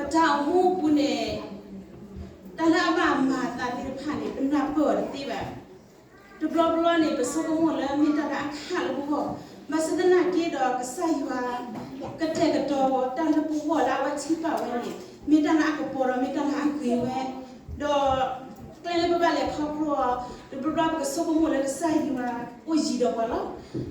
ပတၢ်အိၣ်မူအပူၤန့ၣ် တၢ်လၢအဘၣ်မၤအသးသ့ၣ်တဖၣ်န့ၣ် ပနၢ်ပၢၢ်အီၤတသ့ဘၣ်. တဘျီဘျီန့ၣ် ပဆိကမိၣ်လၢမ့ၢ်တၢ်လၢအခးလၢပဂီၢ်, ဘၣ်ဆၣ်သနာ်က့ဒီးကစၢ်ယွၤ ကတဲာ်ကတီၤတၢ်လၢပဂီၢ်လၢအဝဲထံၣ်ဘၣ်ဝဲန့ၣ် မ့ၢ်တၢ်လၢအကပီၤဒီးမ့ၢ်တၢ်လၢအဂ့ၤဝဲ, ဒီး ကျဲလၢပဘၣ်လဲၤခီဖျိအီၤ တဘျီဘျီပကဆိကမိၣ်လၢကစၢ်ယွၤအိၣ်ယံၤဒီးပှၤလီၤ.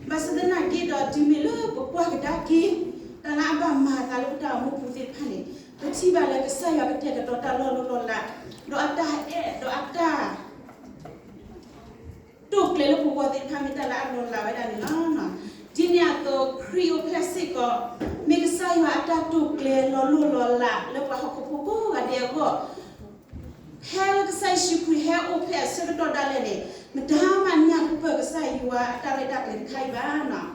ဘၣ်ဆၣ်သနာ်က့ဒီးတုၤမ့ၢ်လၢပကွၢ်ကဒါက့ၤ တၢ်လၢအဘၣ်မၤအသးလၢပတၢ်အိၣ်မူပူၤသ့ၣ်တဖၣ်န့ၣ် ပထံၣ်ဘၣ်လၢကစၢ်ယွၤကတဲာ်ကတီၤတၢ်လီၤလိၤလီၤလး, ဒီးအတၢ်အဲၣ် ဒီးအတၢ် တိာ်ကျဲၤလၢပဂီၢ်သ့ၣ်တဖၣ်မ့ၢ်တၢ်လၢအလီၤလးဝဲဒၣ်န့ၣ်လီၤ. ဒ်န့ၣ်အသိးခရံာ်အိၣ်ဖျဲၣ်စ့ၢ်ကီး မ့ၢ်ကစၢ်ယွၤအတၢ်တိာ်ကျဲၤလီၤလိၤလီၤလးလၢပှၤဟီၣ်ခိၣ်ဖိကိးဂၤဒဲးအဂီၢ် ဖဲလၢကစၢ်ယ့ၣ်ၡူးခရံာ်ဟဲအိၣ်ဖျဲၣ်အဆၢကတီၢ်ဒၣ်လဲာ်န့ၣ် မတၤမၤနၢ်ပၢၢ်ကစၢ်ယွၤအတၢ်ရဲၣ်တၢ်ကျဲၤတခါအံၤဘၣ်.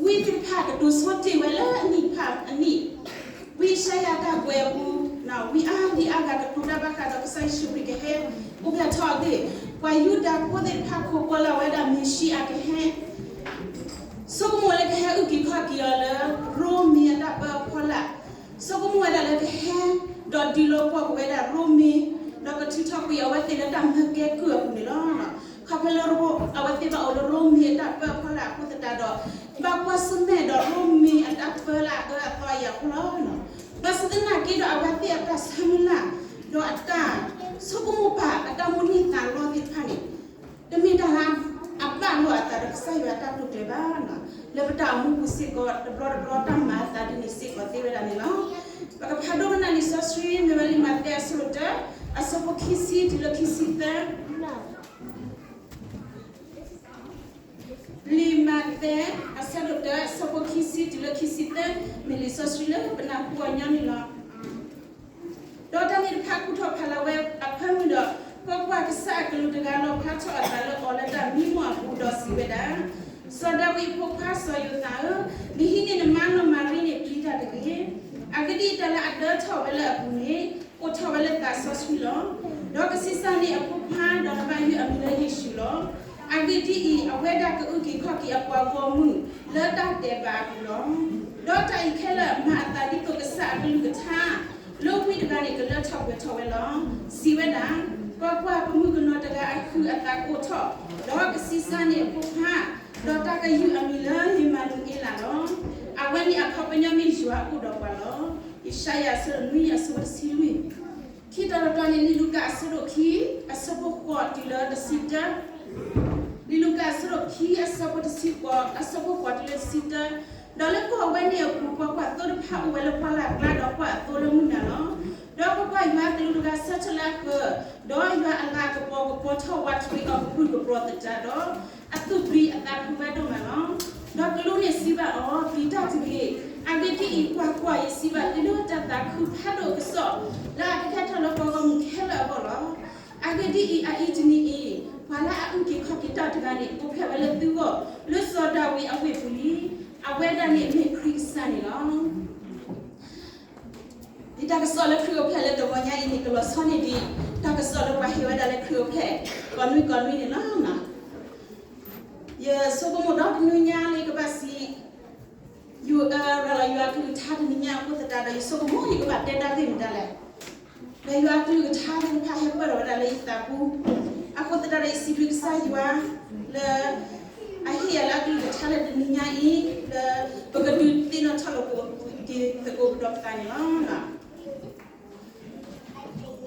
ဝံသ့ၣ်တဖၣ်ကတိၤဆိတ့ၢ်ဝဲလၢအနံၣ်တဖၣ်အနံၣ်, ဝံယၡါယၤတၢ်ကွဲးအပူၤ, ဝံအါဒံအါဂၤကတိၤတၢ်ဘၣ်ဃးဒီးကစၢ်ယ့ၣ်ၡူးခရံာ်ကဟဲအိၣ်ဖျဲၣ်ထီၣ်အဂ့ၢ်, ပှၤယူဒၤဖိသ့ၣ်တဖၣ်ခိးကွၢ်လၢ်ဝဲဒၣ်မ့ၤၡံအၤကဟဲ ဆိကမိၣ်ဝဲလၢကဟဲအုၣ်က့ၤခီၣ်က့ၤအီၤလၢ ရိမ့ၤအတၢ်ပၢအဖီလာ်, ဆိကမိၣ်ဝဲဒၣ်လၢကဟဲ ဒီးဒုးလီၤပှီၢ်ကွံာ်ဝဲဒၣ်ရိမ့ၤ, ဒီးကထုးထီၣ်ကွံာ်အဝဲသ့ၣ်လၢတၢ်မၢကဲကုၢ်အပူၤန့ၣ်လီၤ. ခီဖျိလၢအဝဲသ့ၣ်ဘၣ်အိၣ်လၢရိမ့ၤအတၢ်ပၢအဖီလာ်အဃိသတးဒီး ဘၣ်ကွၢ်ဆၢၣ်မဲာ်ဒီးရိမ့ၤအတၢ်ပၢလၢအအၢအသီအံၤအဃိလီၤ. ဘၣ်ဆၣ်သနာ်က့ဒီးအဝဲသ့ၣ်အတၢ်ဆၢမုၢ်လၢ် ဒီးအတၢ်ဆိကမိၣ်ပာ်အတၢ်မိၣ်န့ၢ်သးလီသ့ၣ်တဖၣ်န့ၣ် တမ့ၢ်တၢ်လၢအဘၣ်လိာ်အသးဒီးကစၢ်ယွၤအတၢ်တိာ်ကျဲၤဘၣ်. လၢပတၢ်အိၣ်မူပူၤစ့ၢ်ကီး တဘျီတဘျီတၢ်မၤအသးဒ်န့ၣ်စ့ၢ်ကီးသ့ဝဲဒၣ်န့ၣ်လီၤ. ပကဖးဒိကနၣ်လံာ်စီဆှံ မ့ၢ်ဝဲလံာ်မးသဲအဆၢဒိၣ်တၢ အဆၢဖိခံဆံတုၤလၢခံဆံသၢ, လံာ်မးသဲ အဆၢဒိၣ်တၢ အဆၢဖိခံဆံတုၤလၢခံဆံသၢ, မ့ၢ်လံာ်စီဆှံလၢပနၢ်ဟူအီၤညီန့ၣ်လီၤ. ဒီးတၢ်န့ၣ်တဖၣ်ကူၣ်ထီၣ်ဖးလီၤဝဲအဖၢမုၢ်ဒီး, ကွၢ်ကွၢ်, ကစၢ်အကလူးတဂၤလီၣ်ဖျါထီၣ်အသးလၢအီၤလၢတၢ်မံမီၢ်အပူၤဒီးစံးဝဲဒၣ်, စီၤဒၤဝံးအဖိခွါစီၤယိၤသးဧၢ, နဟံးန့ၢ်နမါနီၢ်မၤရံန့ၣ်ပျံၤတၢ်တဂ့ၤ. အဂ့ၢ်ဒ်အံၤ, တၢ်လၢအဒၢထီၣ်ဝဲလၢအပူၤန့ၣ် အိၣ်ထီၣ်ဝဲလၢသးစီဆှံလီၤ. ဒီးကဆံးစၢ်န့ၢ်အဖိခွါ, ဒီးနဘၣ်ယုၢ်အမံၤလၢယ့ၣ်ၡူးလီၤ. အဂ့ၢ်ဒ်အံၤ, အဝဲဒၣ်ကအုၣ်က့ၤခီၣ်က့ၤအပှၤဂီၢ်မုၢ်လၢတၢ်ဒဲးဘးအပူၤလီၤ. ဒီးတၢ်အံၤခဲလၢာ်မၤအသးဒ်သိးကစၢ်အကလုၢ်ကထါ, လၢဝံတဂၤန့ၣ်ကလၢထီၣ်ပှဲၤထီၣ်ဝဲလီၤ. စံးဝဲဒၣ်, ကွၢ်ကွၢ်, ပမုၣ်ကနီၤတဂၤအဟုးအသးကအိၣ်ထီၣ်, ဒီးကဆံးစၢ်န့ၢ်အဖိခွါ, ဒီးတၢ်ကယုၢ်အမံၤလၢအ့မၤနူၤအ့လးလီၤ. အဝဲန့ၣ်အခီပညီမ့ၢ်ယွၤအိၣ်ဒီးပှၤလီၤ. ယၡါယၤအဆၢဒိၣ်နွံအဆၢဖိတဆံလွံၢ်, ခံတီၤတတီၤန့ၣ် လံာ်လူၤကၣ်အဆၢဒိၣ်ခံ, အဆၢဖိဃိးတုၤလၢတဆံတၢ လံာ်လူၤကၣ်အဆၢဒိၣ်ခံ အဆၢဖိတဆံဃိး, အဆၢဖိဃိးတုၤလၢတဆံတၢ, ဒီးလၢကီၢ်ဝဲန့ၣ်အပူၤ ပှၤကွၢ်သိတဖၣ်အိၣ်ဝဲလၢပှၢ်လၢ်အကျါဒီးကွၢ်အသိလၢမုၢ်နၤလီၤ. ဒီးကွၢ်ကွၢ်, ယွၤအကလူးတဂၤဆၢထၢၣ်လၢအဃၢၤ, ဒီးယွၤအလၤအကပီၤကပီၤထီၣ်ဝးတရံးအီၤကပြုၢ်ကပြီၤသတးဒီး, အသူၣ်ပျံၤအသးဖုးဝဲဒိၣ်မးလီၤ. ဒီးကလူးန့ၣ်စံးဘၣ်အီၤ, ပျံၤတၢ်တဂ့ၤ. အဂ့ၢ်ဒ်အံၤ, ကွၢ်ကွၢ်, ယစံးဘၣ်သုလၢတၢ်သးခုဖးဒိၣ်ကစီၣ် လၢအကကဲထီၣ်လၢပှၤဂီၢ်မုၢ်ခဲလၢာ်အဂီၢ်လီၤ. အဂ့ၢ်ဒ်အံၤ, အအံၤတနံၤအံၤ, ပှၤလၢအအုၣ်က့ၤခီၣ်က့ၤတၢ်တဂၤန့ၣ် အိၣ်ဖျဲၣ်ဝဲလၢသုဂီၢ်, လၢစီၤဒၤဝံးအဝ့ၢ်ပူၤလံ. အဝဲဒၣ်န့ၣ်မ့ၢ်ခရံာ်ကစၢ်န့ၣ်လီၤ. ဒ်တၢ်ကစီၣ်လၢခရံာ်အိၣ်ဖျဲၣ်လၢတဂီၤညါအံၤန့ၣ် ကလီၤဆီန့ၢ်ဒံး တၢ်ကစီၣ်လၢပှၤဟ့ၣ်ဝဲဒၣ်လၢခရံာ်အိၣ်ဖျဲၣ် ကိးနွံကိးနွံန့ၣ်လီၤ. ယဆိကမိၣ်ဒီတနွံညါလၢယကဘၣ်စံး ယိၤအၢရၤလီၤယွၤအကလုၢ်ကထါတနံၤညါအဃိသတးဒီး ယဆိကမိၣ်ယကဘၣ်တဲတၢ်ဂ့ၢ်မတၤလဲၣ်. ဒီးယွၤအကလုၢ်ကထါသ့ၣ်တဖၣ်ဟဲပၢၢ်ထီၣ်ဝဲဒၣ်လၢယသးပူၤ, အဃိသတးဒီးယစံးဘျုးကစၢ်ယွၤ လၢ အဟ့ၣ်ယၤလၢအကလုၢ်ကထါလၢတနံၤညါအံၤ လၢပကဒုးသ့ၣ်နီၣ်ထီၣ်လိာ်က့ၤသကိးကဒီးပသးန့ၣ်လီၤ.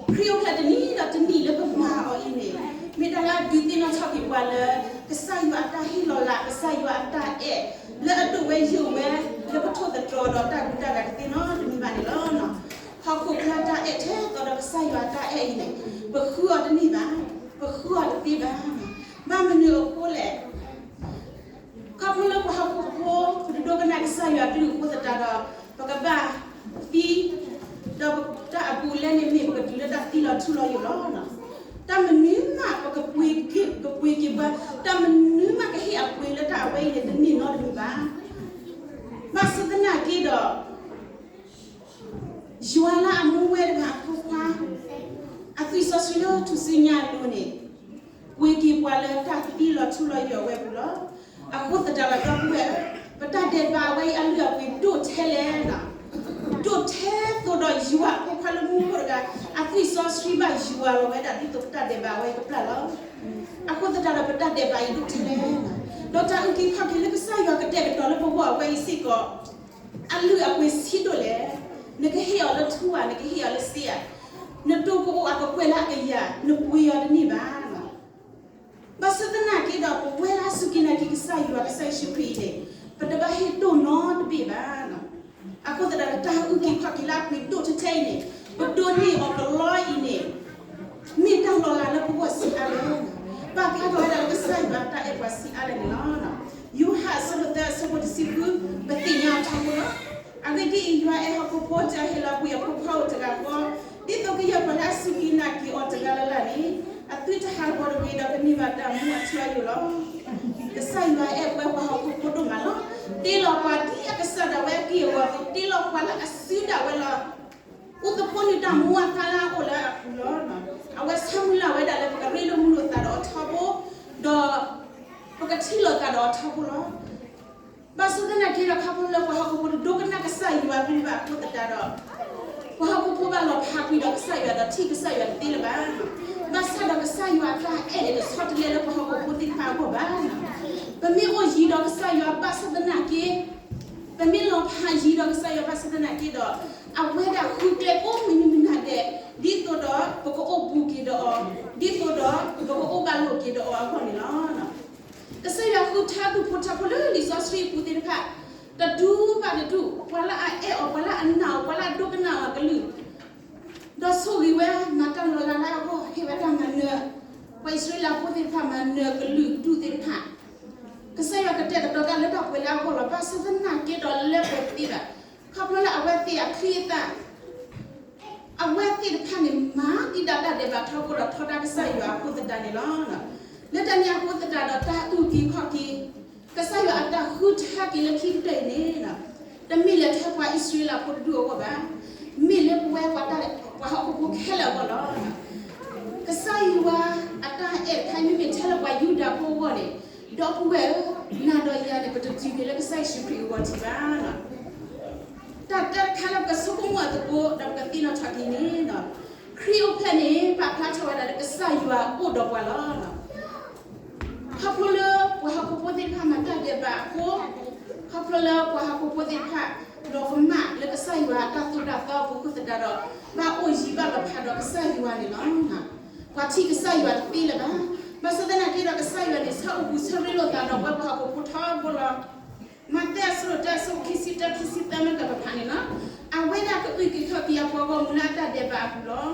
ခရံာ်အိၣ်ဖျဲၣ်တနံၤဒီးတနံၤလၢပမၤအီၤအံၤန့ၣ် မ့ၢ်တၢ်လၢအဒုးသ့ၣ်နီၣ်ထီၣ်က့ၤပှၤလၢ ကစၢ်ယွၤအတၢ်ဟ့ၣ်လီၤလး ကစၢ်ယွၤအတၢ်အဲၣ် လၢအဒိၣ်ဝဲယိာ်ဝဲ လၢပထိၣ်သတြီၤဒီးတၢ်ဂုၤတၢ်ဂၤတသ့နီတမံၤဘၣ်န့ၣ်လီၤ. ဟီၣ်ခိၣ်ချၢတၢ်အဲၣ်ထဲသိးဒီးကစၢ်ယွၤအတၢ်အဲၣ်အံၤန့ၣ် ပဃုအီၤတန့ၢ်ဘၣ်, ပဃုအီၤတသ့ဘၣ်. ဘၣ်မနုၤအဃိလဲၣ် ခီဖျိလၢပှၤဟီၣ်ခိၣ်ဖိ ပတဒိကနၣ်ကစၢ်ယွၤအကလုၢ်အဃိသတးဒီး ပကဘၣ်သံ, ဒီးတၢ်အဘူးအလဲန့ၣ်မ့ၢ်ပကတုၤလၢတၢ်သံလီၤထူလီၤယိာ်လီၤ. တၢ်မနုၤမးပကပှ့ၤက့ၤ, ကပှ့ၤက့ၤပှၤ, တၢ်မနုၤမးကဟ့ၣ်အပှ့ၤလၢတၢ်အဝဲအံၤန့ၣ် တန့ၢ်နီတမံၤဘၣ်. ဘၣ်ဆၣ်သနာ်က့ဒီး ယွၤလၢအမူဝဲတဂၤအဖိခွါ အသွံၣ်စီဆှံလၢထူၣ်စုညါအလိၤန့ၣ် ပှ့ၤက့ၤပှၤလၢတၢ်သံလီၤထူလီၤယိာ်ဝဲအပူၤလီၤ. အဃိသတးဒီးဒီပုၢ်ဝဲၢ်, ပတၢ်ဒဲးဘးဝဲအံၤအလုၢ်အပှ့ၤဒိၣ်ထဲလဲၣ်, ဒိၣ်ထဲသိးဒီး ယွၤအဖိခွါလၢမူခိၣ်တဂၤ အသွံၣ်စီဆှံဘၣ်ယွၤလီၤဝဲဒၣ် ဒ်သိးပတၢ်ဒဲးဘးဝဲအံၤကပျၢ်လီၤ. အဃိသတးဒီးပတၢ်ဒဲးဘးအံၤဒိၣ်ထဲလဲၣ်, ဒီးတၢ်အုၣ်က့ၤခီၣ်က့ၤလၢကစၢ်ယွၤကတဲာ်ကတီၤလၢပဂီၢ်အဝဲအံၤစ့ၢ်ကီး အလုၢ်အပှ့ၤဆံးဒိၣ်လဲၣ်. နကဟ့ၣ်အီၤလၢထူဧါ, နကဟ့ၣ်အီၤလၢစ့ဧါ, နတိၢ်ကအိၣ်အကကွဲၢ်လၢအကယၤ, နပှ့ၤအီၤတန့ၢ်ဘၣ်. ဘၣ်ဆၣ်သနာ်က့ဒီး ပဝဲလၢအစူၢ်က့ၤနာ်က့ၤကစၢ်ယွၤ ကစၢ်ယ့ၣ်ၡူးခရံာ်အံၤန့ၣ် ပတဘၣ်ဟ့ၣ်တိၢ်နီတဘ့ၣ်ဘၣ်. အဃိသတးဒီး တၢ်အုၣ်က့ၤခီၣ်က့ၤလၢအပှ့ၤဒိၣ်ထဲထဲအံၤန့ၣ် ပဒိးန့ၢ်အီၤတလီအံၤန့ၣ် မ့ၢ်တၢ်လီၤလးလၢပဂီၢ်ဆံးအါလဲၣ်, ပာ်ဖျါထီၣ်ဝဲဒၣ်လၢကစၢ်ယွၤအတၢ်အဲၣ်ပှၤဆံးအါလဲၣ်န့ၣ်လီၤ. ယိၤဟၣ်အဆၢဒိၣ်သၢအဆၢဖိတဆံဃု ပသ့ၣ်ညါအီၤထီဘိလီၤ. အဂ့ၢ်ဒ်အံၤ, ယွၤအဲၣ်ဟီၣ်ခိၣ်ဖိတၢ်ဟဲလီၤကွံာ်အဖိခွါအိၣ်တဂၤဃီ, ဒ်သိးကယဲၢ်ပှၤလၢအစူၢ်က့ၤနာ်က့ၤအီၤတဂၤလၢ်လၢ်န့ၣ် အသွံၣ်တဟးဂီၤတဂ့ၤဒီးကန့ၢ်ဘၣ်တၢ်မူအထူအယိာ်လီၤ. ကစၢ်ယွၤအဲၣ်ပှၤဟီၣ်ခိၣ်ဖိဒိၣ်မးလီၤ. တ့လီၤပှၤဒ်အကစၢ်ဒၣ်ဝဲအက့ၢ်အဂီၤအသိး တ့လီၤပှၤလၢအစုဒၣ်ဝဲလီၤ. အိၣ်သဖိနုာ်တၢ်မူအသါလၢအအိၣ်လၢအပူၤလီၤ. အဝဲဆၢမုၢ်လၢ်ဝဲဒၣ်လၢပကရ့လိာ်မုာ်လိာ်သးဒီးအီၤထီဘိ, ဒီးပကထံၣ်လိာ်သးဒီးအီၤထီဘိလီၤ. ဘၣ်ဆၣ်သနာ်က့ဒီး ခီဖျိလၢပှၤဟီၣ်ခိၣ်ဖိတဒိကနၣ်ကစၢ်ယွၤအကလုၢ်ဘၣ်အဃိသတးဒီး ပှၤဟီၣ်ခိၣ်ဖိဘၣ်လီၤဖးကွံာ်ဒီးကစၢ်ယွၤဒီးထံၣ်ကစၢ်ယွၤတသ့လၢၤဘၣ်. ဘၣ်ဆၣ်ဒီးကစၢ်ယွၤအတၢ်အဲၣ်န့ၣ် တဆီတလဲလၢပှၤဟီၣ်ခိၣ်ဖိသ့ၣ်တဖၣ်အဂီၢ်ဘၣ်. ပမ့ၢ်အိၣ်ယံၤဒီးကစၢ်ယွၤဘၣ်ဆၣ်သနာ်က့, ပမ့ၢ်လီၤဖးယံၤဒီးကစၢ်ယွၤဘၣ်ဆၣ်သနာ်က့ဒီး အဝဲဒၣ်ဃုကျဲအိၣ်မနုၤမနုၤဒဲး, ဒ်သိးဒီးပကအိၣ်ဘူးက့ၤဒီးအီၤ, ဒ်သိးဒီးပကအိၣ်ဘၣ်လိာ်က့ၤဒီးအီၤအဂီၢ်န့ၣ်လီၤ. ကစၢ်ယွၤဃုထၢဒူၣ်ဖိထၢဖိလၢလံာ်စီဆှံအပူၤသ့ၣ်တဖၣ် တဒူဘၣ်တဒူၣ်, ပှၤလၢအအဲၣ်အီၤ, ပှၤလၢအနာ်အီၤ, ပှၤလၢအဒိကနၣ်အီၤအကလုၢ်, ဒီးဆိၣ်ဂ့ၤဝဲ မၤတၢ်လီၤလးလၢအဂီၢ်, ဟ့ၣ်ဝဲတၢ်မၤနၢၤ, ပှၤအံၣ်စရ့လးဖိသ့ၣ်တဖၣ် မၤနၢၤကလုာ်ဒူၣ်သ့ၣ်တဖၣ်, ကစၢ်ယွၤကတဲာ်ကတီၤတၢ်လၢတၢ်ပှဲၤလၢအဂီၢ်လီၤ. ဘၣ်ဆၣ်သနာ်က့ဒီးလၢပှဲၤတသ့ဘၣ်. ခီဖျိလၢအဝဲသ့ၣ်အချံအသၣ် အဝဲသ့ၣ်တဖၣ်န့ၣ် မၤဒံးဒၣ်တၢ်ဒဲးဘးထီဘိဒီးထီဒါကစၢ်ယွၤအဃိသတးန့ၣ်လီၤ. လၢတၢ်န့ၣ်အဃိသတးဒီး တၢ်အုၣ်က့ၤခီၣ်က့ၤ ကစၢ်ယွၤအတၢ်ဃုထၢက့ၤလၢခံကတၢၢ်အံၤန့ၣ် တမ့ၢ်လၢထဲပှၤအံၣ်စရ့လးဖိတဒူၣ်အဂီၢ်ဘၣ်. မ့ၢ်လၢပဝဲပှၤဟီၣ်ခိၣ်ဖိခဲလၢာ်အဂီၢ်လီၤ. ကစၢ်ယွၤအတၢ်အဲၣ်တခါအံၤ မ့မ့ၢ်ထဲလၢပှၤယူဒၤဖိအဂီၢ်န့ၣ်, ဒီပုၢ်ဝဲၢ်ဧၢ, နၤဒီးယၤန့ၣ် ပတတုၤက့ၤလၢကစၢ်ယ့ၣ်ၡူးခရံာ်အဂီၢ်ထံးဘၣ်. တၢ်တၢတခါလၢပကဆိကမိၣ်အသကိး ဒီးပကသ့ၣ်နီၣ်ထီၣ်က့ၤန့ၣ်, ခရံာ်အိၣ်ဖျဲၣ်န့ၣ် ပာ်ဖျါထီၣ်ဝဲဒၣ်လၢကစၢ်ယွၤအိၣ်ဒီးပှၤလီၤ. ခီဖျိလၢပှၤဟီၣ်ခိၣ်ဖိသ့ၣ်တဖၣ်မၤတၢ်ဒဲးဘးအဃိ, ခီဖျိလၢပှၤဟီၣ်ခိၣ်ဖိသ့ၣ်တဖၣ် လီၤကမၣ်လၢကစၢ်ယွၤအတၢ်သိၣ်တၢ်သီအပူၤအဃိသတးဒီး ဘၣ်အိၣ်ယံၤဘၣ်လီၤဖးဒီးကစၢ်ယွၤန့ၣ်လီၤ. ပှၤထံၣ်ကစၢ်ယွၤတသ့လၢၤဘၣ်. ဘၣ်ဆၣ်သနာ်က့ဒီး ကစၢ်ယွၤန့ၣ် ဆၢအိၣ်ဘူးဆၢရ့လိာ်သးဒီးပှၤဟီၣ်ခိၣ်ဖိထီဘိလီၤ. မးသဲအဆၢဒိၣ်တၢ အဆၢဖိခံဆံတၢ ခံဆံသၢ မ့ၢ်ကပဖးန့ၣ်လီၤ. အဝဲဒၣ်ကအုၣ်က့ၤခီၣ်က့ၤအပှၤဂီၢ်မုၢ်လၢအတၢ်ဒဲးဘးအပူၤလီ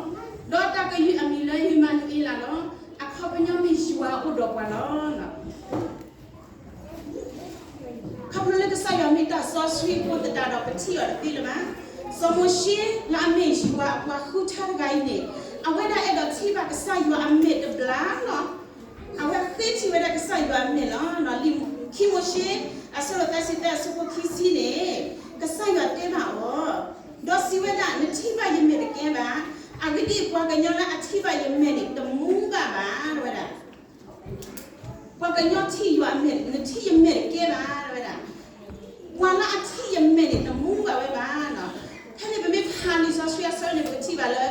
ၤ. ဒီးတၢ်ကယုၢ်အမံၤလၢယမၤနူၤအ့လးလီၤ. အခီပညီမ့ၢ်ယွၤအိၣ်ဒီးပှၤလီၤ. ခီဖျိလၢကစၢ်ယွၤမ့ၢ်တၢ်စီဆှံအဃိသတးဒီး ပထံၣ်အီၤတသ့လၢၤဘၣ်. စီၤမိၤၡ့လၢအမ့ၢ်ယွၤအပှၤဃုထၢတဂၤအံၤန့ၣ်, အဝဲဒၣ်အဲၣ်ဒိးထံၣ်ဘၣ်ကစၢ်ယွၤအမဲာ်တဘျီလီၤ. အဝဲဃ့ထံၣ်ဝဲဒၣ်ကစၢ်ယွၤအမဲာ်လီၤ. လံာ်ခံမိၤၡ့ အဆၢဒိၣ်သၢဆံသၢ အဆၢဖိခံဆံန့ၣ်, ကစၢ်ယွၤတဲဘၣ်အီၤ, ဒီးစံးဝဲဒၣ်, နထံၣ်ဘၣ်ယမဲာ်တကဲဘၣ်. အဂ့ၢ်ဒ်အံၤ, ပှၤကညီလၢအထံၣ်ဘၣ်ယမဲာ်န့ၣ် တမူဘၣ်ဘၣ် တဲဝဲဒၣ်. ပှၤကညီထံၣ်ယွၤအမဲာ်, နထံၣ်ယမဲာ်တကဲဘၣ် တဲဝဲဒၣ်. ပှၤလၢအထံၣ်ယမဲာ်န့ၣ် တမူဘၣ်ဝဲဘၣ်. ဖဲန့ၣ်ပမ့ၢ်ဖးလံာ်စီဆှံအဆၢန့ၣ် ပကထံၣ်ဘၣ်လၢ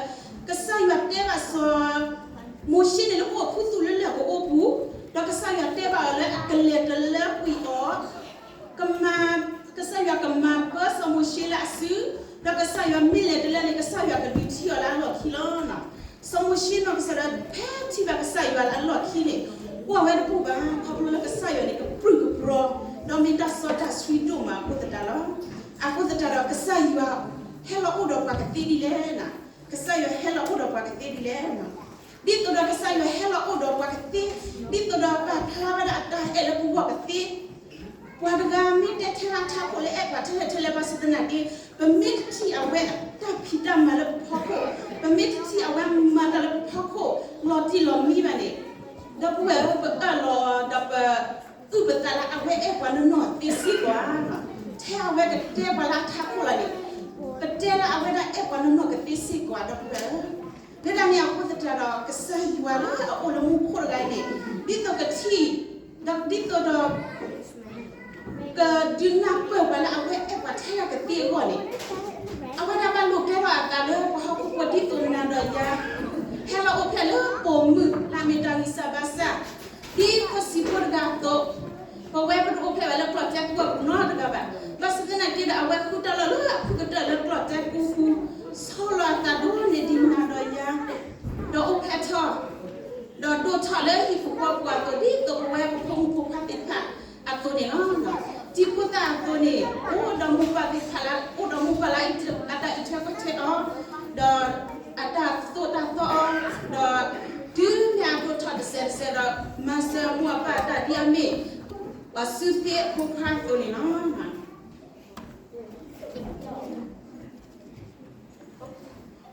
ကစၢ်ယွၤတဲဘၣ်စီၤမိၤၡ့န့ၣ် လၢအိၣ်ခူသူၣ်လၢလၢၢ်ကအိပူၤ, ဒီးကစၢ်ယွၤတဲဘၣ်အီၤလၢအကလဲၤတလၢကွံာ်အီၤ ကမၤ, ကစၢ်ယွၤကမၤပၢစီၤမိၤၡ့လၢအစု, ဒီးကစၢ်ယွၤမ့ၢ်လဲၤတလၢန့ၣ် ကစၢ်ယွၤကဒုးထံၣ်အီၤလၢအလီၢ်ခံလီၤ. စီၤမိၤၡ့နီၢ်ကစၢ်ဒီး ဖဲထံၣ်ဘၣ်ကစၢ်ယွၤလၢအလီၢ်ခံန့ၣ်, ကွၢ်ဝဲတပူၤဘၣ်, ခီဖျိလၢကစၢ်ယွၤန့ၣ် ကပြုၢ်ကပြီၤ, ဒီးမ့ၢ်တၢ်စီတၢ်ဆှံဒိၣ်မးအဃိသတးလီၤ. အဃိသတးဒီး ကစၢ်ယွၤဟဲလီၤအိၣ်ဒီးပှၤကသ့ဒ်လဲၣ်. ကစၢ်ယွၤဟဲလီၤအိၣ်ဒီးပှၤကသ့ဒ်လဲၣ်. ဒ်သိးဒီးကစၢ်ယွၤဟဲလီၤအိၣ်ဒီးပှၤကသ့, ဒ်သိးဒီးပာ်ဖျါဝဲဒၣ်အတၢ်အဲၣ်လၢပဂီၢ်ကသ့, ပှၤတဂၤမ့ၢ်တဲထဲလၢအထးခိၣ်လၢအဲၣ်ပှၤထဲလဲၣ်ထဲလဲၣ်ဘၣ်ဆၣ်သနာ်က့, ပမ့ၢ်တထံၣ်အဝဲတၢ်ဖံးတၢ်မၤလၢပဖီခိၣ်, ပမ့ၢ်တထံၣ်အဝဲမၤတၢ်လၢပဖီခိၣ် လီၤတံၢ်လီၤမံဘၣ်န့ၣ်, ဒီပုၢ်ဝဲၢ်ဧၢ, ပအၢၣ်လီၤဒီးပ အုၣ်ပသးလၢအဝဲအဲၣ်ပှၤနီၢ်နီၢ်သ့စ့ၢ်ကီးဧါ. ထဲအဝဲကတဲပှၤလၢအထးခိၣ်လီၤန့ၣ်, ပတဲလၢအဝဲဒၣ်အဲၣ်ပှၤနီၢ်နီၢ်ကသ့စ့ၢ်ကီးဧါ ဒီပုၢ်ဝဲၢ်ဧၢ. လၢတၢ်န့ၣ်အဃိသတးဒီး ကစၢ်ယွၤလၢအအိၣ်လၢမူခိၣ်တဂၤအံၤန့ၣ်, ဒ်သိးကထံၣ်, ဒီးဒ်သိးဒီး ကဒုးနၢ်ပၢၢ်ပှၤလၢအဝဲအဲၣ်ပှၤထဲလၢကသ့အဂီၢ်န့ၣ်, အဝဲဒၣ်ဘၣ်လိာ်ကဲထီၣ်အသးလၢပှၤဟီၣ်ခိၣ်ဖိဒ်သိးနၤဒီးယၤ, ဟဲလီၤအိၣ်ဖျဲၣ်လၢပိာ်မုၣ်လၢအမ့ၢ်တၢ်ဂံၢ်စၢ်ဘါစၢ်, ဒ်ဖီၣ်စံးဖိတဂၤအသိး, ပဝဲပတအိၣ်ဖျဲၣ်ဘၣ်လၢကျီၢ်တဲကူအပူၤနီတဂၤဘၣ်. ဘၣ်ဆၣ်သနာ်က့ဒီး အဝဲဃုတၢ်လီၢ်လၢအဖုကတၢၢ်လၢကျီၢ်တဲကူအပူၤ, ဆီလီၤအသးဒိၣ်န့ၢ်ဒံးနၤဒီးယၤ, ဒီးအိၣ်ဖျဲၣ်ထီၣ် ဒီးဒိၣ်ထီၣ်လၢဟံၣ်ဖိဃီဖိအသိး ဒ်သိးပဝဲပဖိမုၣ်ဖိခွါသ့ၣ်တဖၣ်အသိးန့ၣ်လီၤ. တံၤဖိသၣ်အသိးန့ၣ် အိၣ်ဒီးမိၢ်ပၢ်သ့ၣ်တဖၣ်လၢ အိၣ်ဒီးမိၢ်ပၢ်လၢအတၢ်အံးထွဲကွၢ်ထွဲအီၤ, ဒီးအတၢ်သိၣ်တၢ်သီအီၤ, ဒီးတုၤမ့ၢ်အဒိၣ်ထီၣ်တစဲးတစဲးဒီး မၤစၢၤမိၢ်အပၢ်အတၢ်ဒ်အမ့ၢ် ပှၤစုသ့အဖိခွါအသိးန့ၣ်လီၤ.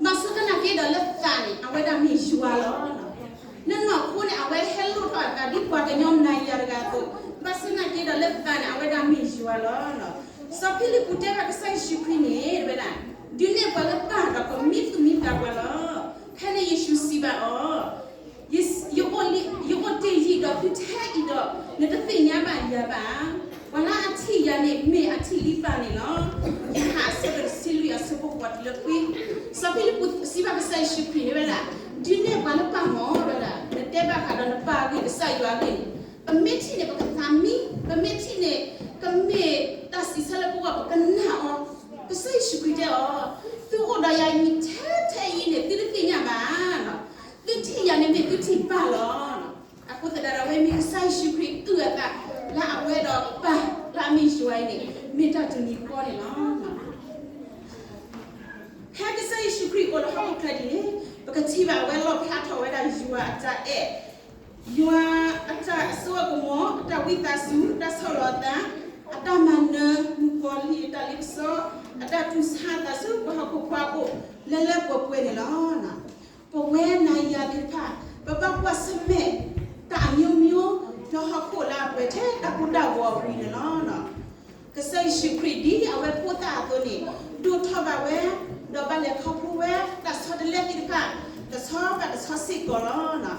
ဘၣ်ဆၣ်သနာ်က့ဒီးလၢသးန့ၣ် အဝဲဒၣ်မ့ၢ်ယွၤလီၤ. လၢနီၢ်ခိန့ၣ် အဝဲဟဲလိၣ်ထီၣ်အသးဒ်ပှၤကညီနၤယၤတဂၤအသိး, ဘၣ်ဆၣ်သနာ်က့ဒီးလၢသးန့ၣ် အဝဲဒၣ်မ့ၢ်ယွၤလီၤ. စီၤဖံလံးပူးတဲဘၣ်ကစၢ်ယ့ၣ်ၡူးခရံာ်န့ၣ် တဲဝဲဒၣ်, ဒုးနဲၣ်ပှၤလၢပၢ်ဒီးကမံသူၣ်မံသးပှၤလီၤ. ဖဲန့ၣ်ယ့ၣ်ၡူးစံးဘၣ်အီၤ, ယအိၣ်တ့ၢ်ယံာ်ဒီးသုထဲအံၤဒီး နတသ့ၣ်ညါဘၣ်ယၤဘၣ်. ပှၤလၢအထံၣ်ယၤန့ၣ် မ့ၢ်အထံၣ်လံပၢ်န့ၣ်လီၤ. ယိၤဟၣ်အဆၢဒိၣ်တဆံလွံၢ်အဆၢဖိဃိးတုၤလၢခွံ, စီၤဖံလံးပူးစံးဘၣ်ကစၢ်ယ့ၣ်ၡူးခရံာ်န့ၣ်ဝဲဒၣ်, ဒုးနဲၣ်ပှၤလၢပၢ်မၢ်ဝဲဒၣ်, နတဲဘၣ်ဃးဒီးနပၢ်အဂ့ၢ် ကစၢ်ယွၤအဂ့ၢ်န့ၣ်, ပမ့ၢ်ထံၣ်န့ၣ် ပကသးမံ, ပမ့ၢ်ထံၣ်န့ၣ် ကမ့ၢ်တၢ်စံးဆၢလၢပဂီၢ် ပကနာ်အီၤ. ကစၢ်ယ့ၣ်ၡူးခရံာ်တဲအီၤ, သုအိၣ်ဒီးယၤထဲထဲအံၤန့ၣ် သုတသ့ၣ်ညါဘၣ်. သုထံၣ်ယၤန့ၣ် မ့ၢ်သုထံၣ်ပၢ်လီၤ. အဃိသတးဒီး အဝဲမ့ၢ်ကစၢ်ယ့ၣ်ၡူးခရံာ်အုၣ်အသးလၢအဝဲဒီးပၢ်လၢအမ့ၢ်ယွၤအံၤန့ၣ် မ့ၢ်တၢ်တမံၤဃီန့ၣ်လီၤ. ဖဲကစၢ်ယ့ၣ်ၡူးခရံာ်အိၣ်လၢဟီၣ်ခိၣ်ချၢဒ်န့ၣ် ပကထံၣ်ဘၣ်အဝဲလီၣ်ဖျါထီၣ်ဝဲဒၣ်ယွၤအတၢ်အဲၣ်, ယွၤအတၢ်ဆိကမိၣ်, အတၢ်ဝံသးစူၤ, တၢ်ဆီၣ်လီၤအသး, အတၢ်မၤနၢၤမုၣ်ကီၤလံၢ်အတၢ်လ့ပစီ, အတၢ်တူၢ်ဆါအသးဆူပှၤဟီၣ်ခိၣ်ဖိအအိၣ်လၢလၢပှဲၤပှဲၤန့ၣ်လီၤ. ပဝဲနၤယၤသ့ၣ်တဖၣ် ပဘၣ်ကွၢ်ဆၢၣ်မဲာ်တၢ်အမျိုးမျိုး လၢဟီၣ်ခိၣ်လၢအပှဲၤထဲတၢ်ကိၢ်တၢ်ဂီၤအပူၤန့ၣ်လီၤ. ကစၢ်ယ့ၣ်ၡူးခရံာ်ဒ်အဝဲဖိသၣ်အသိးန့ၣ် ဒိၣ်ထီၣ်ဘၣ်ဝဲ, ဒီးဘၣ်လဲၤခီဖျိဝဲ တၢ်ဆီတလဲသ့ၣ်တဖၣ် တဆီဘၣ်တဆီစ့ၢ်ကီးလီၤ.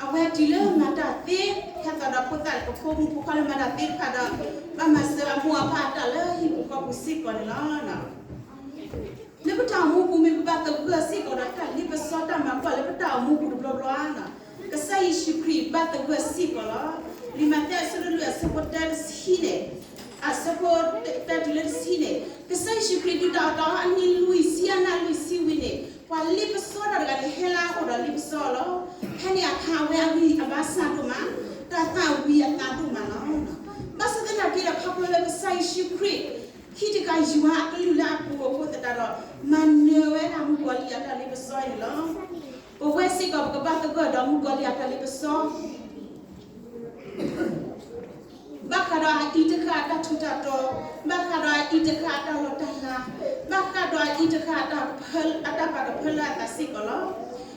အဝဲတုၤလၢမၤတၢ်သ့, ဟဲသီးဒီးဖိသၣ်ဖိမုၣ်ဖိခွါလၢမၤတၢ်သ့တဖၣ်ဒီး ဘၣ်မၤစၢၤအမိၢ်အပၢ်အတၢ်လၢဟံၣ်ပူၤဃီပူၤစ့ၢ်ကီးန့ၣ်လီၤ. လၢပတၢ်အိၣ်မူပူၤ မ့ၢ်ပဘၣ်သဂၢၢ်စ့ၢ်ကီးဒီးတၢ်လ့ပစီတၢ်မၤကွၢ်လၢပတၢ်အိၣ်မူပူၤတဘျီဘျီဧါ, ကစၢ်ယ့ၣ်ၡူးခရံာ်ဘၣ်သဂၢၢ်စ့ၢ်ကီးလီၤ. လံာ်မးသဲအဆၢဒိၣ်လွံၢ်အဆၢဖိတၢတဆံန့ၣ်, အဆၢဖိတၢတုၤလၢတဆံန့ၣ်, ကစၢ်ယ့ၣ်ၡူးခရံာ်ဒုးတၢ်အီၣ်တၢ်အီအနံၤလွံၢ်ဆံအနံၤလွံၢ်ဆံဝံၤန့ၣ် ပှၤလ့ပစီတၢ်တဂၤန့ၣ် ဟဲလၢအအိၣ်ဒီးလ့ပစီလီၤ. ဖဲန့ၣ်အခါအဝဲအဂံၢ်အဘါစၢ်ဒိၣ်မး, တၢ်သၣ်ဝံၤအသးဒိၣ်မးလီၤ. ဘၣ်ဆၣ်သနာ်က့ဒီးခီဖျိလၢကစၢ်ယ့ၣ်ၡူးခရံာ် ဟံးတကးယွၤအကလုၢ်လၢအပူၤအဃိသတးဒီး မၤနၢၤဝဲဒၣ်မုၣ်ကီၤလံၢ်အတၢ်လ့ပစီအံၤန့ၣ်လီၤ. ပဝဲစ့ၢ်ကီးပကဘၣ်သဂၢၢ်ဒီးမုၣ်ကီၤလံၢ်အတၢ်လ့ပစီ ဘၣ်ဃးဒီးအအံၤတဃၣ်အတၢ်ထူးတၢ်တီၤ, ဘၣ်ဃးဒီးအအံၤတဃၣ်အတၢ်လီၢ်တၢ်လၤ, ဘၣ်ဃးဒီးအအံၤတဃၣ်အတၢ်ပာ်ကဖၢလၢအသးစ့ၢ်ကီးလီၤ.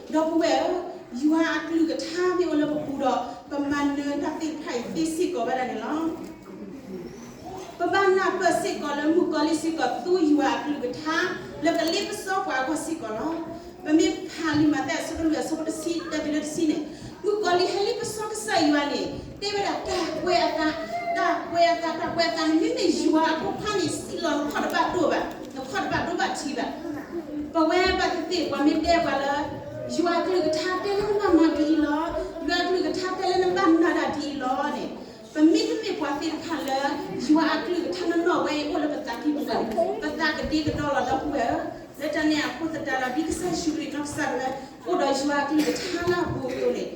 ဒီပုၢ်ဝဲၢ်ဧၢ, ယွၤအကလုၢ်ကထါမ့ၢ်အိၣ်လၢပပူၤဒီး ပမၤနၢၤတၢ်သ့ၣ်တဖၣ်အံၤသ့စ့ၢ်ကီးဝဲဒၣ်န့ၣ်လီၤ. ပဘၣ်နၢ်ပၢၢ်စ့ၢ်ကီးလၢမုၣ်ကီၤလံၢ်စ့ၢ်ကီးသူယွၤအကလုၢ်ကထါ လၢကလ့ပစီပှၤအဂီၢ်စ့ၢ်ကီးလီၤ. ပမ့ၢ်ဖးလံာ်မးသဲအဆၢဒိၣ်လွံၢ်အဆၢဖိတဆံတၢတုၤလၢတဆံန့ၣ်, မုၣ်ကီၤလံၢ်ဟဲလ့ပစီကစၢ်ယွၤန့ၣ် တဲဝဲဒၣ်တၢ်ကွဲးအသး, တၢ်ကွဲးအသး, တၢ်ကွဲးအသးန့ၣ် မ့မ့ၢ်ယွၤအဖိခွါန့ၣ် စံးလီၤနခီၣ်တဘၣ်ဒိဘၣ်, နခီၣ်တဘၣ်ဒိဘၣ်ထံးဘၣ်. ပဝဲဘၣ်သ့ၣ်သ့ၣ် ပှၤမ့ၢ်တဲပှၤလၢ ယွၤအကလုၢ်ကထါတဲလၢနဘၣ်မၤဒ်အံၤလီၤ, ယွၤအကလုၢ်ကထါတဲလၢနဘၣ်မၤဒၣ်ဒ်အံၤလီၤန့ၣ်, ပမ့တမ့ၢ်ပှၤသ့ၣ်တဖၣ်လၢ ယွၤအကလုၢ်ကထါနီၢ်နီၢ်ဝဲအံၤအိၣ်လၢပသးကံၢ်ပူၤန့ၣ် ပသးကဒ့ကဒီလီၤ ဒီပုၢ်ဝဲၢ်ဧၢ. လၢတၢ်န့ၣ်အဃိသတးဒီး ဒ်ကစၢ်ယ့ၣ်ၡူးခရံာ်နီၢ်ကစၢ်ဒၣ်ဝဲ အိၣ်ဒီးယွၤအကလုၢ်ကထါလၢအပူၤအသိးန့ၣ်,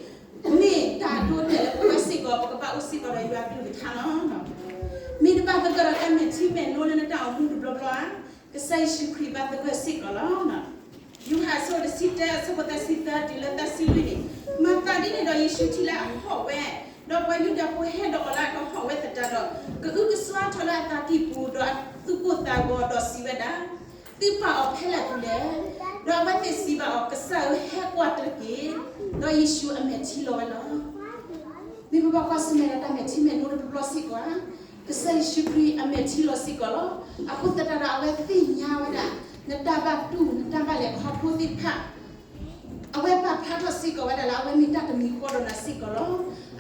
မ့ၢ်တၢ်အဒိအတဲာ်လၢပဝဲစ့ၢ်ကီး ပကဘၣ်အိၣ်စ့ၢ်ကီးဒီးယွၤအကလုၢ်ကထါလီၤ. မ့ၢ်နဘၣ်သဂၢၢ်ဒီးတၢ်မဲာ်ထံမဲာ်နိလၢနတၢ်အိၣ်မူတဘျီဘျီဧါ, ကစၢ်ယ့ၣ်ၡူးခရံာ်ဘၣ်သဂၢၢ်စ့ၢ်ကီးလီၤ. ယိၤဟၣ်အဆၢဒိၣ်တဆံတၢအဆၢဖိသၢဆံသၢတုၤလၢသၢဆံလွံၢ်န့ၣ်, မၤသးဒ်န့ၣ်ဒီးယ့ၣ်ၡူးထံၣ်လၢအဟီၣ်ဝဲ, ဒီးပှၤယူဒၤဖိဟဲဒီးအီၤလၢအကဟီၣ်ဝဲသတးဒီး, ကအုကစွါထီၣ်လၢအသးကံၢ်ပူၤဒီးအသူၣ်ကိၢ်သးဂီၤဒီးစံးဝဲဒၣ်, သုပာ်အီၤဖဲလဲၣ်ပူၤလဲၣ်. ဒီးအဝဲသ့ၣ်စံးဘၣ်အီၤ, ကစၢ်ဧၢ, ဟဲကွၢ်တက့ၢ်. ဒီးယ့ၣ်ၡူးအမဲာ်ထံလီၤဝဲလီၤ. မ့ၢ်ပဘၣ်ကွၢ်ဆၢၣ်မဲာ်ဒီးတၢ်မဲာ်ထံမဲာ်နိတဘျီဘျီစ့ၢ်ကီးဧါ, ကစၢ်ယ့ၣ်ၡူးခရံာ်အမဲာ်ထံလီၤစ့ၢ်ကီးလီၤ. အဃိသတးဒီးအဝဲသ့ၣ်ညါဝဲဒၣ်, နတၢ်ဘၣ်တူၢ် နတၢ်ဘၣ်လဲၤခီဖျိသ့ၣ်တဖၣ် အဝဲပာ်ဖျါထီၣ်စ့ၢ်ကီးဝဲဒၣ်လၢအဝဲမ့ၢ်တၢ်တမံၤဃီဒီးနၤစ့ၢ်ကီးလီၤ.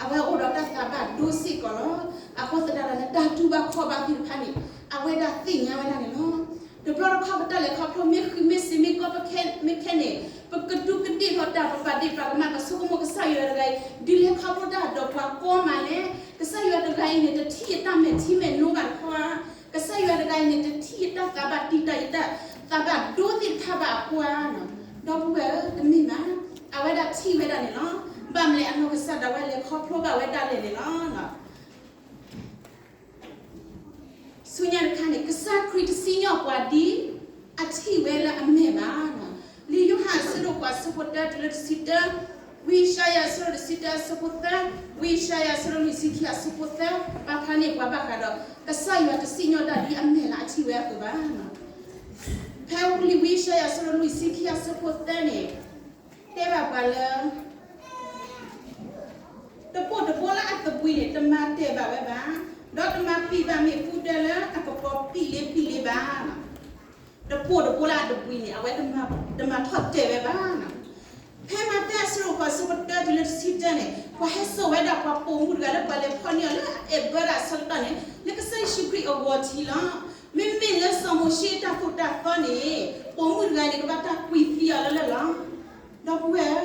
အဝဲအိၣ်ဒီးတၢ်သးဘၣ်ဒိစ့ၢ်ကီးလီၤ. အဃိသတးဒီးန့ၣ် တၢ်တူၢ်ဘၣ်ခီၣ်ဘၣ်သ့ၣ်တဖၣ်န့ၣ် အဝဲဒၣ်သ့ၣ်ညါဝဲဒၣ်န့ၣ်လီၤ. တဘျီတခီၣ်ပတၢ်လဲၤခီဖျိမ့ၢ်ဃံးမ့ၢ်စ့ၤမ့ၢ်ကီ မ့ၢ်ခဲန့ၣ် ပကဒူးကဒ့ၣ်ထီၣ်တၢ် ပပာ်ဒ့ၣ်ပာ်ကမၣ် ပဆိကမိၣ်ကစၢ်ယွၤတဂၤအံၤ ဒုးလဲၤခီဖျိတၢ်ဒီးပှၤကီမးလဲၣ်. ကစၢ်ယွၤတဂၤအံၤန့ၣ် တထံၣ်အတၢ်မဲာ်ထံမဲာ်နိဘၣ်တခီဧါ. ကစၢ်ယွၤတဂၤအံၤန့ၣ် တထံၣ်ယတၢ်သးဘၣ်တံာ်တာ် ယတၢ်သးဘၣ်ဒိသ့ၣ်တဖၣ်ဘၣ်အဃိဧါ. ဒီပုၢ်ဝဲၢ်ဧၢ တမ့ၢ်ဘၣ်. အဝဲဒၣ်ထံၣ်ဝဲဒၣ်န့ၣ်လီၤ. ဘၣ်မနုၤလဲၣ် အနီၢ်ကစၢ်ဒၣ်ဝဲလဲၤခီဖျိဘၣ်ဝဲဒၣ်လဲာ်န့ၣ်လီၤ. ဆူညါတခါန့ၣ် ကစၢ်ခရံာ်တစံၣ်ညီၣ်ပှၤဒ်အထံၣ်ဝဲလၢအမဲာ်ဘၣ်. လံာ်ယိၤဟၣ်အဆၢဒိၣ်ဃိးအဆၢဖိတၢတုၤလၢတဆံတၢ, ဝံယၡါယၤအဆၢဒိၣ်တဆံတၢအဆၢဖိသၢ, ဝံယၡါယၤအဆၢဒိၣ်လွံၢ်ဆံခံအဆၢဖိသၢ, ပာ်ဖျါန့ၢ်ပှၤဘၣ်ဃးဒီး ကစၢ်ယွၤတစံၣ်ညီၣ်တၢ်ဒ်အမဲာ်လၢအထံၣ်ဝဲအသိးဘၣ်. ဖဲလံာ်ဝံယၡါယၤအဆၢဒိၣ်လွံၢ်ဆံခံအဆၢဖိသၢန့ၣ် တဲဘၣ်ပှၤလၢ တပိၢ်တဘိလၢအသဘှံးန့ၣ် တမၤတဲာ်ဘၣ်ဝဲဘၣ်, ဒီးတမၤပံာ်ဘၣ်မ့ၣ်အူဒၢလၢအကပီၤပံာ်လ့ပံာ်လ့ဘၣ်. တပိၢ်တဘိလၢအသဘှံးန့ၣ် အဝဲတမၤထီၣ်တဲာ်ဝဲဘၣ်. ဖဲမးသဲအဆၢဒိၣ်ဃိးအဆၢဖိတၢတုၤလၢတဆံတၢန့ၣ် ပှၤဟဲစိာ်ဝဲဒၣ်ပှၤပိာ်မုၣ်တဂၤလၢပှၤလဲၤဖီၣ်န့ၢ်အီၤလၢအအဲၣ်ဘၢတၢ်အဆၢကတီၢ်န့ၣ် လၢကစၢ်ယ့ၣ်ၡူးခရံာ်အဂီၤထံးလီၤ. မ့မ့ၢ်လၢစီၤမိၤၡ့အတၢ်သိၣ်တၢ်သီန့ၣ် ပိာ်မုၣ်တဂၤန့ၣ် ကဘၣ်တၢ်ကွံာ်သံအီၤလၢလၢၢ်လီၤ. ဒီပုၢ်ဝဲၢ်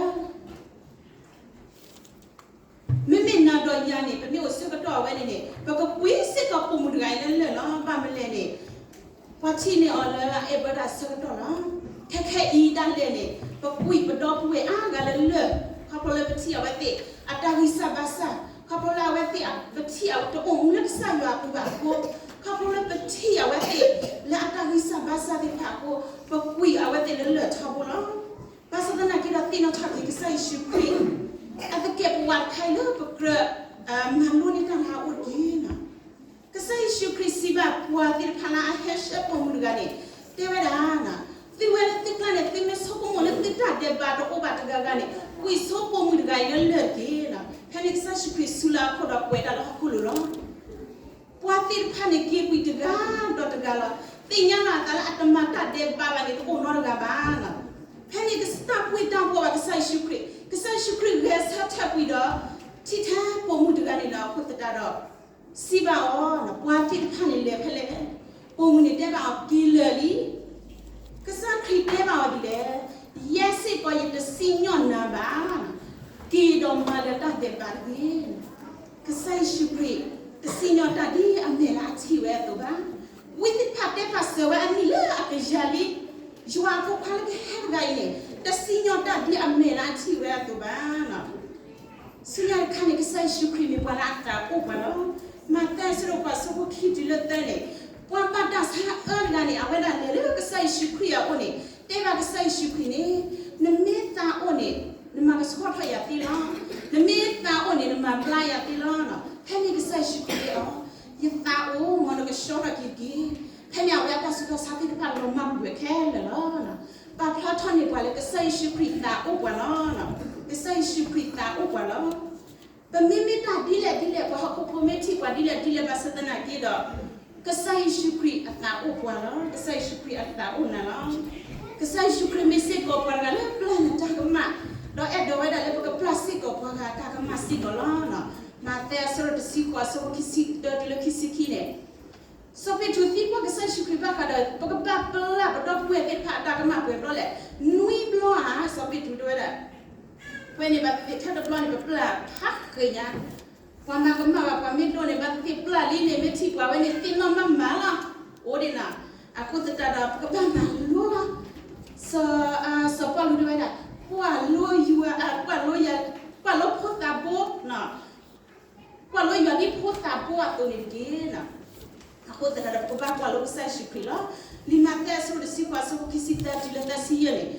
ဧၢ မ့မ့ၢ်နၤဒီးယၤန့ၣ် ပမ့ၢ်အိၣ်ဆၢကတီၢ်အဝဲန့ၣ်န့ၣ် ပကကွံာ်စ့ၢ်ကီးပိာ်မုၣ်တဂၤအံၤလၢလၢၢ်လီၤ. ဘၣ်မနုၤလဲၣ်န့ၣ် ပှၤထံၣ်န့ၢ်အီၤလၢအအဲၣ်ဘၢတၢ်အဆၢကတီၢ်လီၤ. ခဲခဲအံၤဒၣ်လဲာ်န့ၣ် ပကွံာ်ပဒီပုၢ်ဝဲၢ်အါဂၤလၢလၢၢ် ခီဖျိလၢပထံၣ်အဝဲသ့ၣ်အတၢ်ဂံၢ်စၢ်ဘါစၢ်, ခီဖျိလၢအဝဲသ့ၣ် ပထံၣ်အတအိၣ်မူလၢကစၢ်ယွၤအပူၤဘၣ်အဃိ, ခီဖျိလၢပထံၣ်အဝဲသ့ၣ်လၢအတၢ်ဂံၢ်စၢ်ဘါစၢ်သ့ၣ်တဖၣ်အဃိ, ပကွံာ်အဝဲသ့ၣ်လၢလၢၢ်ထီဘိလီၤ. ဘၣ်ဆၣ်သနာ်က့ဒီး သ့ၣ်နီၣ်ထီၣ်က့ၤကစၢ်ယ့ၣ်ၡူးခရံာ် အသကဲာ်ပဝးတခါအံၤလၢပကြၢး မၤလိန့ၢ်တၢ်လၢအအိၣ်တက့ၢ်. ကစၢ်ယ့ၣ်ၡူးခရံာ်စံးဘၣ်ပှၤသ့ၣ်တဖၣ်လၢအဟဲဆှၢပိာ်မုၣ်တဂၤန့ၣ် တဲဝဲဒၣ်, သုဝဲလၢသုကျါန့ၣ် သုမ့ၢ်ဆိကမိၣ်လၢသုတၢ်ဒဲးဘးတအိၣ်ဘၣ်တဂၤဂၤန့ၣ် ကွံာ်ဆိပိာ်မုၣ်တဂၤအံၤလၢလၢၢ်တက့ၢ်. ဖဲန့ၣ်ကစၢ်ယ့ၣ်ၡူးခရံာ်ဆူလၢအခိၣ်ဒီးကွဲးတၢ်လၢဟီၣ်ခိၣ်လိၤလီၤ. ပှၤသ့ၣ်တဖၣ်န့ၣ် က့ၤကွံာ်တဂၤဒီးတဂၤလီၤ. သ့ၣ်ညါလီၤအသးလၢအတမၤတၢ်ဒဲးဘးဘၣ်န့ၣ် တအိၣ်နီတဂၤဘၣ်. ဖဲန့ၣ်ကစၢ်တၢ်ဘှ့ၣ်တၢ်ဘှီၣ်ဘၣ်ကစၢ်ယ့ၣ်ၡူးခရံာ်, ကစၢ်ယ့ၣ်ၡူးခရံာ်ဂဲၤဆၢထၢၣ်ကွံာ်ဒီး ထံၣ်ထဲပိာ်မုၣ်တဂၤန့ၣ်လီၤ. အဃိသတးဒီး စံးဘၣ်အီၤ, ပှၤသ့ၣ်တဖၣ်န့ၣ်လဲၤဖဲလဲၣ်. ပိာ်မုၣ်န့ၣ်တဲဘၣ်အီၤ က့ၤလၢၢ်လံ. ကစၢ်ခရံာ်တဲဘၣ်အီၤဒ်လဲၣ်, ယဲစ့ၢ်ကီးယတစံၣ်ညီၣ်နၤဘၣ်. က့ၤဒီးမၤလၢၤတၢ်ဒဲးဘးတဂ့ၤ. ကစၢ်ယ့ၣ်ၡူးခရံာ် တစံၣ်ညီၣ်တၢ်ဒ်အမဲာ်လၢအထံၣ်ဝဲအသိးဘၣ်. ဝံသ့ၣ်တဖၣ်တဲပာ်စၢၤဝဲအနံၣ်လၢအကယၤလံ. ယွၤအဖိခွါလၢကဟဲတဂၤအံၤန့ၣ် တစံၣ်ညီၣ်တၢ်ဒ်အမဲာ်လၢအထံၣ်ဝဲအသိးဘၣ်. ဆူညါတခါန့ၣ် ကစၢ်ယ့ၣ်ၡူးခရံာ်မ့ၢ်ပှၤလၢအသးအိၣ်ပှၤလီၤ. မးသဲအဆၢဒိၣ်ဃိးအဆၢဖိခံတုၤလၢသၢန့ၣ်, ပှၤဘၣ်တၢ်ဆါအၢတဂၤန့ၣ် အဝဲဒၣ်လဲၤလၢကစၢ်ယ့ၣ်ၡူးခရံာ်အအိၣ်န့ၣ် တဲဘၣ်ကစၢ်ယ့ၣ်ၡူးခရံာ်န့ၣ်, နမ့ၢ်သးအိၣ်န့ၣ် နမၤကဆှီထီၣ်ယၤသ့လီၤ. နမ့ၢ်သးအိၣ်န့ၣ် နမၤဘျါယၤသ့လီၤ. ဖဲန့ၣ်ကစၢ်ယ့ၣ်ၡူးခရံာ်တဲအီၤ, ယသးအိၣ် မ်နကဆှီထီၣ်က့ၤတက့ၢ်. ဖဲန့ၣ်အဝဲအတၢ်ဆူးတၢ်ဆါသ့ၣ်တဖၣ်လီၤမၢ်ကွံာ်ဝဲခဲလၢာ်လီၤ. ပာ်ဖျါထီၣ်န့ၢ်ပှၤလၢကစၢ်ယ့ၣ်ၡူးခရံာ်သးအိၣ်ပှၤလီၤ. ကစၢ်ယ့ၣ်ၡူးခရံာ်သးအိၣ်ပှၤလီၤ. ပမ့မ့ၢ်တၢ်ဒ်လဲၣ်ဒ်လဲၣ် ပှၤဟီၣ်ခိၣ်ဖိမ့ၢ်ထံၣ်ပှၤဒ်လဲၣ်ဒ်လဲၣ်ဘၣ်ဆၣ်သနာ်က့ဒီး, ကစၢ်ယ့ၣ်ၡူးခရံာ်အသးအိၣ်ပှၤလီၤ. ကစၢ်ယ့ၣ်ၡူးခရံာ်အသးအိၣ်နၤလီၤ. ကစၢ်ယ့ၣ်ၡူးခရံာ်မ့ၢ်စ့ၢ်ကီးပှၤတဂၤလၢပျၢ်နတၢ်ကမၣ်, ဒီးအဲၣ်ဒိးဝဲဒၣ်လၢပကပျၢ်စ့ၢ်ကီးပှၤဂၤတၢ်ကမၣ်စ့ၢ်ကီးလီၤ. မးသဲအဆၢဒိၣ်တဆံဃိးအဆၢဖိခံဆံတၢတုၤလၢခံဆံခံန့ၣ်, စီၤပ့းတရူးသံကွၢ်ကစၢ်ယ့ၣ်ၡူးခရံာ်ဘၣ်ဃးဒီး ပကဘၣ်ပျၢ်ပဒီပုၢ်ဝဲၢ်သ့ၣ်တဖၣ်အတၢ်ကမၣ်ပှဲၤဘျီလဲၣ်. နွံဘျီဧါ, စီၤပ့းတရူးတဲဝဲဒၣ်, ပဝဲန့ၣ်ဘၣ်သ့ၣ်သ့ၣ်ထၢၣ်တဘျီန့ၣ် ပပျၢ်ဖးဃ့ညါ, ပှၤမၤကမၣ်ဘၣ်ပှၤမ့ၢ်ဒိၣ်န့ၣ် ဘၣ်သ့ၣ်သ့ၣ်ပျၢ်လံန့ၣ် မ့ၢ်ထံၣ်ပှၤဝဲန့ၣ် သ့ၣ်နီၣ်မးမးလီၤ. အိၣ်ဒံးနၤ, အဃိသတးဒီး ပကဘၣ်မၤလိလီၤ. စီၤ, စီၤပီလူးတဲဝဲဒၣ်, ကွၢ်လိယွၤ, ကွၢ်လိယွၤ, ကွၢ်လိဖိသးဘိ ကွၢ်လိယွၤဒ်ဖိသးဘိအသိးန့ၣ်တက့ၢ်. အဃိသတးဒီး ပကဘၣ်ကွၢ်လိကစၢ်ယ့ၣ်ၡူးခရံာ်လီၤ. လံာ်မးသဲအဆၢဒိၣ်တဆံဃိးအဆၢဖိခံဆံသၢတုၤလၢသၢဆံယဲၢ်န့ၣ်,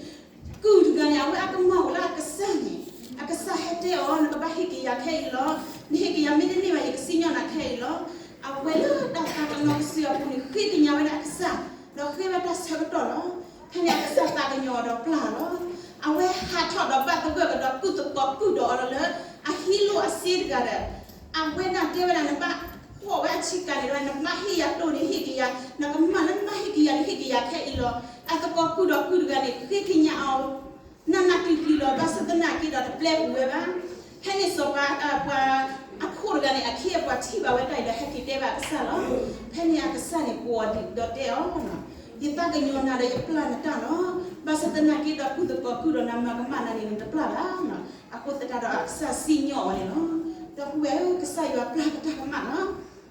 ကုၢ်တဂၤန့ၣ် အဝဲအကမၢ်အိၣ်လၢအကစၢ်န့ၣ်, အကစၢ်ဟဲတဲအီၤ နကဘၣ်ဟ့ၣ်က့ၤယၤခဲအံၤလီၤ. နဟ့ၣ်က့ၤယၤမ့တမ့ၢ်ဘၣ် ယကစံၣ်ညီၣ်နၤခဲအံၤလီၤ. အဝဲလၢတၢ်သးကညီၤကစၢ်အပူၤန့ၣ် ဃ့ကညးဝဲဒၣ်အကစၢ်, ဒီးဃ့ဝဲတၢ်ဆၢကတီၢ်လီၤ. ဖဲန့ၣ်အကစၢ်သးကညီၤအီၤဒီးပျၢ်လီၤ. အဝဲဟးထီၣ်ဒီးဘၣ်သဂၢၢ်ကဒီးကုၢ်သကိးကုၢ်ဒီးအီၤလီၤလၢ အဟံးလိၢ်အစ့တဂၤဒီး, အဝဲဒၣ်တဲဝဲဒၣ် နဘၣ်ကွၢ်ဝဲအဆံးကၤန့ၣ်ဒီး နကဘၣ်ဟ့ၣ်ယၤတိၢ်န့ၣ် ဟ့ၣ်က့ၤယၤ, နကမၢ်လၢနဘၣ်ဟ့ၣ်က့ၤယၤန့ၣ် ဟ့ၣ်က့ၤယၤခဲအံၤလီၤ. အသကိးကုၢ်ဒီးကုၢ်တဂၤန့ၣ် ဃ့ကညးအီၤ နးနးကျံၤကျံၤလီၤ. ဘၣ်ဆၣ်သနာ်က့ဒီး တပျဲပူၤဝဲဘၣ်. ဖဲန့ၣ်စီၤပၤ ပှၤအခိၣ်တဂၤန့ၣ် အခ့အပှၤထံၣ်ဘၣ်ဝဲတၢ်အံၤဒီး ဟဲက့ၤတဲဘၣ်အကစၢ်လီၤ. ဖဲန့ၣ်အကစၢ်န့ၣ်ကိးအီၤဒီးတဲအီၤ, ယသးကညီၤနၤဒီးယပျၢ်နတၢ်လီၤ. ဘၣ်ဆၣ်သနာ်က့ဒီး ကုၢ်သကိးကုၢ်ဒီးနၤမၤကမၣ်နၤန့ၣ် နတပျၢ်ဘၣ်. အဃိသတးဒီးအကစၢ်စံၣ်ညီၣ်အီၤန့ၣ်လီၤ. ဒီပုၢ်ဝဲၢ်ဧၢ, ကစၢ်ယွၤပျၢ်ပတၢ်ကမၣ်လီၤ.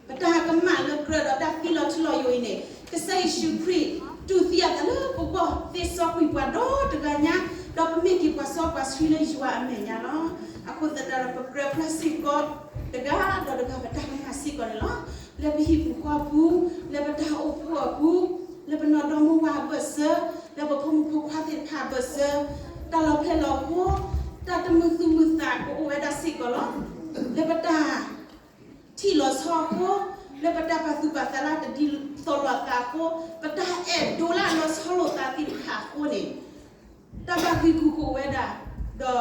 ပတၢ်ကမၣ်လၢကြၢးဒီးတၢ်သံလီၤထူလီၤယိာ်အံၤန့ၣ် ကစၢ်ယ့ၣ်ၡူးခရံာ် တူၢ်သံအသးလၢပဂီၢ် သ့စီကွံာ်ပှၤဒီတဂၤညါ, ဒီးပမ့ၢ်က့ၤပှၤစီပှၤဆှံလၢယွၤအမဲာ်ညါလီၤ. အဃိသတးဒီး ပကြၢးပျၢ်စ့ၢ်ကီးတဂၤဒီးတဂၤ ပတၢ်ကမၣ်စ့ၢ်ကီးန့ၣ်လီၤ. လၢပဟံၣ်ပူၤဃီပူၤ, လၢပတၢ်အိၣ်ဖှိၣ်အပူၤ, လၢပနီၢ်ဒီမါဝၤအဘၢၣ်စၢၤ, လၢပဖိမုၣ်ဖိခွါသ့ၣ်တဖၣ်အဘၢၣ်စၢၤ, တၢ်လီၤဖျဲၣ်လီၤဟိ, တၢ်တမုာ်သူၣ်မုာ်သးကအိၣ်ဝဲဒၣ်စ့ၢ်ကီးလီၤ. လၢပတၢ် ထံၣ်လီၤဆီအဃိ, လၢပတၢ်ပာ်သူၣ်ပာ်သးလၢတဒ်သိးလိာ်အသးအဃိ, ပတၢ်အဲၣ်ဒိးလၢအလီၤဆီလိာ်သးသ့ၣ်တဖၣ်အဃိန့ၣ်, တၢ်ဘၣ်ဂံၢ်ဂူာ်ကအိၣ်ဝဲဒၣ်, ဒီး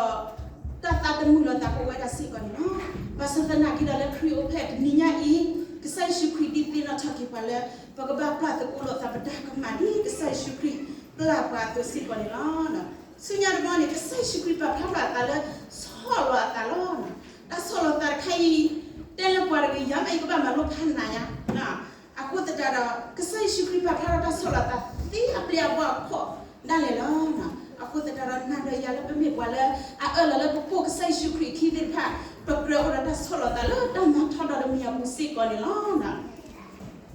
တၢ်သးတမုာ်လိာ်သးကအိၣ်ဝဲဒၣ်စ့ၢ်ကီးန့ၣ်လီၤ. ဘၣ်ဆၣ်သနာ်က့ဒီး လၢခရံာ်အိၣ်ဖျဲၣ်တနံၤညါအံၤ, ကစၢ်ယ့ၣ်ၡူးခရံာ်ဒုးသ့ၣ်နီၣ်ထီၣ်က့ၤပှၤလၢ ပကဘၣ်ပျၢ်သကိးလိာ်သးပတၢ်ကမၣ် ဒ်ကစၢ်ယ့ၣ်ၡူးခရံာ်ပျၢ်ပှၤအသိးစ့ၢ်ကီးန့ၣ်လီၤ. ဆူညါတဘျီန့ၣ် ကစၢ်ယ့ၣ်ၡူးခရံာ်ပာ်ဖျါထီၣ်အသးလၢ ဆီၣ်လီၤအသးလီၤ. တၢ်ဆီၣ်လီၤသးတခါအံၤ တဲလၢပှၤတဂ့ၤ ယၤမ့ၢ်ယကဘၣ်မၤလိဖးနၤယါ. အဃိသတးဒီး ကစၢ်ယ့ၣ်ၡူးခရံာ်ပာ်ဖျါထီၣ်တၢ်ဆီၣ်လီၤသးသ့အပျဲၢ်အဘီၣ်အခီၣ်ဒၣ်လဲာ်လီၤ. အဃိသတးဒီး နၤဒီးယၤလၢပမ့ၢ်ပှၤလၢ အအၢၣ်လီၤလၢပပိာ်ကစၢ်ယ့ၣ်ၡူးခရံာ်အခံသ့ၣ်တဖၣ်, ပကြၢးအိၣ်ဒီးတၢ်ဆီၣ်လီၤသးလၢတၢ်မၤထီဒီးတမံၤအပူၤစ့ၢ်ကီးန့ၣ်လီၤ.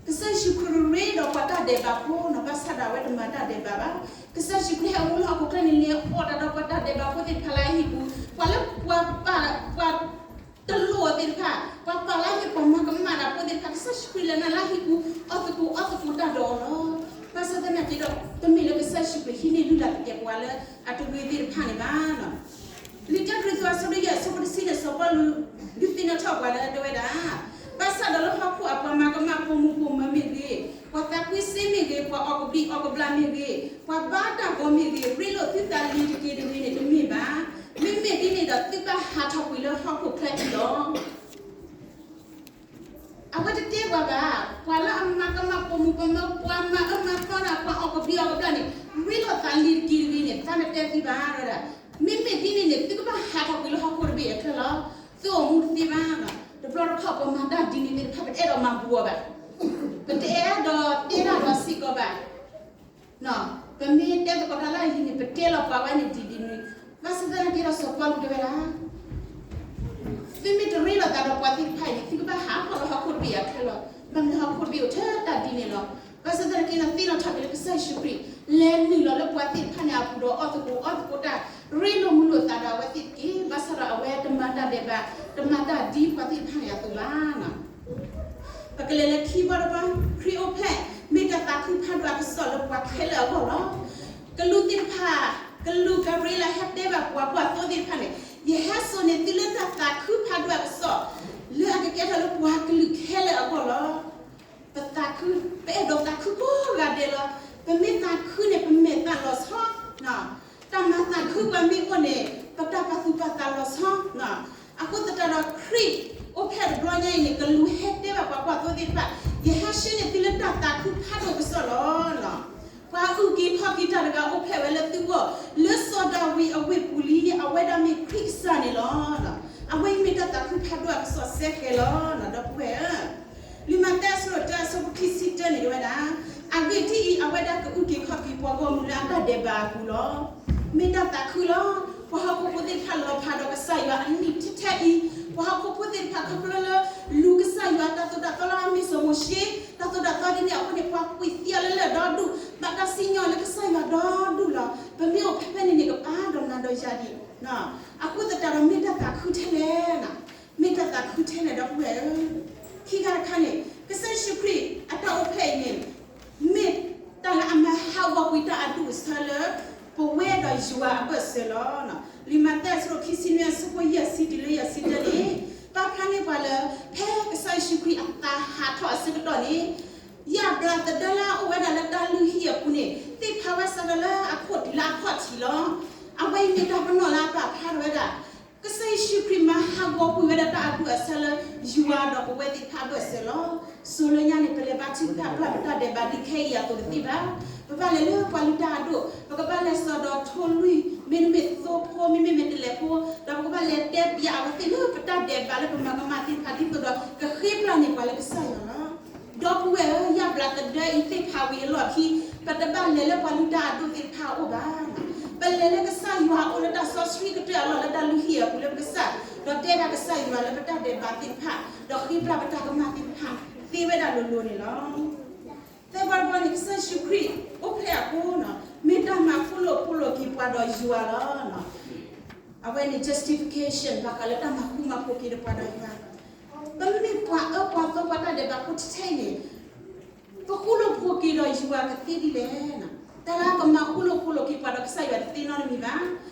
ကစၢ်ယ့ၣ်ၡူးခရံာ်ရ့ဒီးပှၤတၢ်ဒဲးဘးဖိနီၤ, ဘၣ်ဆၣ်ဒီးအဝဲတမၤတၢ်ဒဲးဘးဘၣ်. ကစၢ်ယ့ၣ်ၡူးခရံာ်ဟဲအိၣ်မူလၢဟီၣ်ခိၣ်ချၢန့ၣ် လဲၤအီၣ်တၢ်ဒီးပှၤတၢ်ဒဲးဘးဖိသ့ၣ်တဖၣ်လၢအဟံၣ်ပူၤ, ပှၤလၢပှၤပာ်, ပှၤတလိၣ်အီၤသ့ၣ်တဖၣ်, ပှၤပာ်လၢဟံၣ်ပှၤမၤကမၣ်တၢ်ဖိသ့ၣ်တဖၣ်, ကစၢ်ယ့ၣ်ၡူးခရံာ်လဲၤနုာ်လၢအဟံၣ်ပူၤ အီၣ်သကိးအီသကိးတၢ်ဒီးအီၤလီၤ. ဘၣ်ဆၣ်သနာ်က့ဒီး တမ့ၢ်လၢကစၢ်ယ့ၣ်ၡူးခရံာ်ဟံးန့ၢ်လုၢ်လၢ်သကဲးပဝးလၢအတဂ့ၤသ့ၣ်တဖၣ်န့ၣ်ဘၣ်. လံာ်တၢ်ကရံၣ်သူးအဆၢဒိၣ်ယဲၢ် အဆၢဖိတဆံန့ၣ် စီၤပီလူး ဒုးသ့ၣ်နီၣ်ထီၣ်ပှၤလၢတဲဝဲဒၣ်, ဘၣ်ဆၣ်ဒီးလၢဟီၣ်ခိၣ်အပှၤမၤကမၣ်ပိာ်မုၣ်ပိာ်မၢၤမ့ၢ်ဂ့ၤ, ပှၤသးကွံစ့မ့ၢ်ဂ့ၤ, ပှၤအီၣ်ကဘျံးအီၣ်ကဘျၣ်မ့ၢ်ဂ့ၤ, ပှၤဘါတၢ်ဂီၤမ့ၢ်ဂ့ၤ, ရ့လိာ်သုသးလံၤတက့ၢ်တဂ့ၤန့ၣ် တမ့ၢ်ဘၣ်. မ့မ့ၢ်ဒ်န့ၣ်ဒီး သုဘၣ်ဟးထီၣ်ကွံာ်လၢဟီၣ်ခိၣ်ချၢအံၤလီၤ. အဝဲတတဲပှၤဘၣ်, ပှၤလၢအမၤကမၣ်ပိာ်မုၣ်ပိာ်မၢၤ, ပှၤမၤအၢမၤသီတၢ်, ပှၤအီၣ်ကဘျံးအီၣ်ကဘျၣ်န့ၣ်, ရ့လိာ်သးလံၤတက့ၢ်တဂ့ၤန့ၣ် သးနတဲသုဘၣ်ဝဲဒၣ်. မ့မ့ၢ်ဒ်န့ၣ်န့ၣ် သုကဘၣ်ဟးထီၣ်ကွံာ်လၢဟီၣ်ခိၣ်တဘ့ၣ်အချၢလီၤ. သုအိၣ်မူတသ့ဘၣ်. တဘျီတခီၣ်ပှၤမၤတၢ်ဒ်န့ၣ်သ့ၣ်တဖၣ် ပတအဲၣ်ဒိးမၤဘူးအီၤဘၣ်, ပတအဲၣ်ဒိးတဲတၢ်ဒီးစ့ၢ်ကီးဘၣ်. ပမ့ၢ်တဲသကိးတၢ်လၢအဟံၣ်န့ၣ် ပတဲလီၤပှၤဝဲန့ၣ်ဒ်ဒ်န့ၣ်, ဘၣ်ဆၣ်သနာ်က့ဒီးစီၤပီလူးတဲဝဲဒၣ်, သုမ့ၢ်တရ့လိာ်သးဒီးပှၤသ့ၣ်တဖၣ်အံၤန့ၣ် သုကဘၣ်ဟးထီၣ်လၢဟီၣ်ခိၣ်တဘ့ၣ်အချၢလီၤ. ဘၣ်မနုၤဟီၣ်ခိၣ်တဘ့ၣ်အိၣ်ထဲတၢ်ဒ်န့ၣ်လီၤ. ဘၣ်ဆၣ်သနာ်က့ဒီး သ့ၣ်နီၣ်ထီၣ်က့ၤလၢကစၢ်ယ့ၣ်ၡူးခရံာ် လဲၤနုာ်လီၤလၢပှၤသ့ၣ်တဖၣ်န့ၣ်အပူၤဒီးအီၣ်သကိးအီသကိးတၢ်, ရ့လိာ်မုာ်လိာ်သးဒီးအဝဲသ့ၣ်တက့ၢ်. ဘၣ်ဆၣ်ဒီးအဝဲတမၤတၢ်ဒဲးဘး, တမၤတၢ်ဒ်ပှၤသ့ၣ်တဖၣ်န့ၣ်အသိးဘၣ်. ပကလဲၤလၢခံဘီတဘီ, ခရံာ်အိၣ်ဖျဲၣ် မ့ၢ်တၢ်သးခုဖးဒိၣ်အကစီၣ်လၢပှၤခဲလၢာ်အဂီၢ်လီၤ. ကလူးသ့ၣ်တဖၣ်, ကလူးကရ့လးဟဲတဲဘၣ်ပှၤကွၢ်သိသ့ၣ်တဖၣ်န့ၣ်, ယဟဲစိာ်န့ၢ်သုလၢတၢ်သးခုဖးဒိၣ်အကစီၣ်, လၢအကကဲထီၣ်လၢပှၤကလုာ်ခဲလၢာ်အဂီၢ်လီၤ. ပသးခု, ပအဲၣ်ဒိးသးခုကိးဂၤဒဲးလီၤ. ပမ့ၢ်သးခုန့ၣ် ပမဲာ်သးလီၤဆီ, တၢ်မၤသးခုပှၤမ့ၢ်အိၣ်န့ၣ် ပတၢ်ပာ်သူၣ်ပာ်သးလီၤဆီ. အဃိသတးဒီးခရံာ်အိၣ်ဖျဲၣ်တဘျီညါအံၤန့ၣ် ကလူးဟဲတဲဘၣ်ပှၤကွၢ်သိသ့ၣ်တဖၣ်, ယဟဲဆှၢန့ၢ်သုလၢတၢ်သးခုဖးဒိၣ်ကစီၣ်လီၤ. ပှၤအုၣ်က့ၤခီၣ်က့ၤတၢ်တဂၤအိၣ်ဖျဲၣ်ဝဲလၢသုဂီၢ်, လၢစီၤဒၤဝံးအဝ့ၢ်ပူၤလံ, အဝဲဒၣ်မ့ၢ်ခရံာ်ကစၢ်န့ၣ်လီၤ. အဝဲအံၤမ့ၢ်တၢ်သးခုဖးဒိၣ်အကစီၣ်စဲဃဲၤလီၤ. ဒီပုၢ်ဝဲၢ်ဧၢ, လံာ်မးသဲအဆၢဒိၣ်တၢအဆၢဖိခံဆံတၢန့ၣ် တဲဝဲဒၣ်, အဂ့ၢ်ဒ်အံၤ, အဝဲဒၣ်ကအုၣ်က့ၤခီၣ်က့ၤပှၤဂီၢ်မုၢ်လၢအတၢ်ဒဲးဘးအပူၤလီၤ. မ့ၢ်တၢ်သးခုလီၤ. ပှၤဟီၣ်ခိၣ်ဖိသ့ၣ်တဖၣ်လီၤဖးဒီးကစၢ်ယွၤအနံၣ်ထဲထဲအံၤ, ပှၤဟီၣ်ခိၣ်ဖိသ့ၣ်တဖၣ်ခီဖျိလၢ လူၤကစၢ်ယွၤတၢ်သိၣ်တၢ်သီလၢအမ့ၢ်စီၤမိၤၡ့, တၢ်သိၣ်တၢ်သီဒ်န့ၣ်အဃိန့ၣ် ပှၤကွံာ်သံအီၤလၢလၢၢ်ဒီဒူၣ်, ဘၣ်တၢ်စံၣ်ညီၣ်လၢကစၢ်ယွၤဒီဒူၣ်လီၤ. ပမ့ၢ်အိၣ်ဖဲဖဲန့ၣ်န့ၣ် ကပာ်ဒီးနၤဒီးယၤဒံး. အဃိသတးဒီးမ့ၢ်တၢ်သးခုထဲလဲၣ်, မ့ၢ်တၢ်သးခုထဲလဲၣ် ဒီပုၢ်ဝဲၢ်ဧၢ. ခံခါတခါန့ၣ် ကစၢ်ယ့ၣ်ၡူးခရံာ်အတၢ်အိၣ်ဖျဲၣ်အံၤန့ၣ် မ့ၢ်တၢ်လၢအမၤဟးဂီၤကွံာ်တၢ်အဒူၣ်အဆၢလၢ ပဝဲဒီးယွၤအဘၢၣ်စၢၤလီၤ. လံာ်မးသဲအဆၢဒိၣ်ခံဆံနွံအဆၢဖိယဲၢ်ဆံတုၤလၢယဲၢ်ဆံတၢန့ၣ် ပာ်ဖျါန့ၢ်ပှၤလၢ ဖဲကစၢ်ယ့ၣ်ၡူးခရံာ်အသးဟးထီၣ်အဆၢကတီၢ်န့ၣ် ယၣ်ဘျးသဒၢလၢအအိၣ်ဝဲဒၣ်လၢတၢ်လုၢ်ဟံၣ်အပူၤန့ၣ် သ့ၣ်ဖးဝဲစးထီၣ်လၢအခိၣ်တုၤလၢအခီၣ်ထံးလီၤ. အဝဲအံၤမ့ၢ်တၢ်ပနီၣ်လၢအပာ်ဖျါထီၣ်ဝဲဒၣ် ကစၢ်ယ့ၣ်ၡူးခရံာ်မၤဟးဂီၤကွံာ်ဝဲဒၣ်တၢ်အဒူၣ်အဆၢလၢယွၤဒီးပဝဲသ့ၣ်တဖၣ်အဘၢၣ်စၢၤလီၤ. စိၤလၢညါန့ၣ် ပလဲၤဘါထုကဖၣ်ပျၢ်ပတၢ်ဒဲးဘးဒ်ခဲအံၤအသိးတသ့ဘၣ်. ပဘၣ်လဲၤလၢပှၤလုၢ်တၢ်အဒိၣ်, ပကဘၣ်လဲၤစိာ်ဒီးထိၣ်လွံၢ် မ့တမ့ၢ်သိဖိ မ့မ့ၢ်မ့ၢ်တလဲၤဖိ, ဒီးပကဘၣ်လဲၤတဲပျးအဝဲသ့ၣ်လၢပတၢ်ဒဲးဘးလၢပမၤကမၣ်သ့ၣ်တဖၣ် ဒ်သိးဒီးကဃ့ပျၢ်န့ၢ်ပှၤလၢကစၢ်ယွၤလီၤ. ဒီပုၢ်ဝဲၢ်ဧၢ, ယါဘျးသဒၢအံၤသ့ၣ်ဖးဝံၤအလီၢ်ခံ, ပတဘၣ်လဲၤလၢပှၤလုၢ်တၢ်အဒိၣ်သ့ၣ်တဖၣ်အအိၣ်ဘၣ်. ပလဲၤလၢကစၢ်ယွၤအအိၣ်လၢတၢ်စီဆှံကတၢၢ်အလီၢ်လၢတၢ်လုၢ်ဟံၣ်အပူၤလၢပကစၢ်, ဒီးတဲဒၣ်ကစၢ်ယွၤလၢပတၢ်ဒဲးဘးသ့ၣ်တဖၣ်, ဒီးဃ့ပျၢ်ပတၢ်ကမၣ်သ့ၣ်တဖၣ်, သ့ဝဲဒၣ်လိၤလိၤန့ၣ်လီၤ. သၢဘီတဘီန့ၣ် ကစၢ်ယ့ၣ်ၡူးခရံာ်အိၣ်ဖျဲၣ်အဃိ, မ့ၢ်တၢ်မၤဃူလိာ်ဖိးလိာ်က့ၤပှၤဒီးယွၤလီၤ. အဝဲန့ၣ် justification ဘၣ်ဃးလၢတၢ်မၤဃူမၤဖိးက့ၤဒီးပှၤဒီးယွၤ, ပမ့ၢ်ပှၤအၢပှၤသီပှၤတၢ်ဒဲးဘးဖိထဲထဲအံၤန့ၣ်, ပဃူလိာ်ဖိးက့ၤဒီးယွၤကသ့ဒ်လဲၣ်. တၢ်လၢကမၤဃူလိာ်ဖိးလိာ်က့ၤပှၤဒီးကစၢ်ယွၤတသ့နီတမံၤဘၣ်.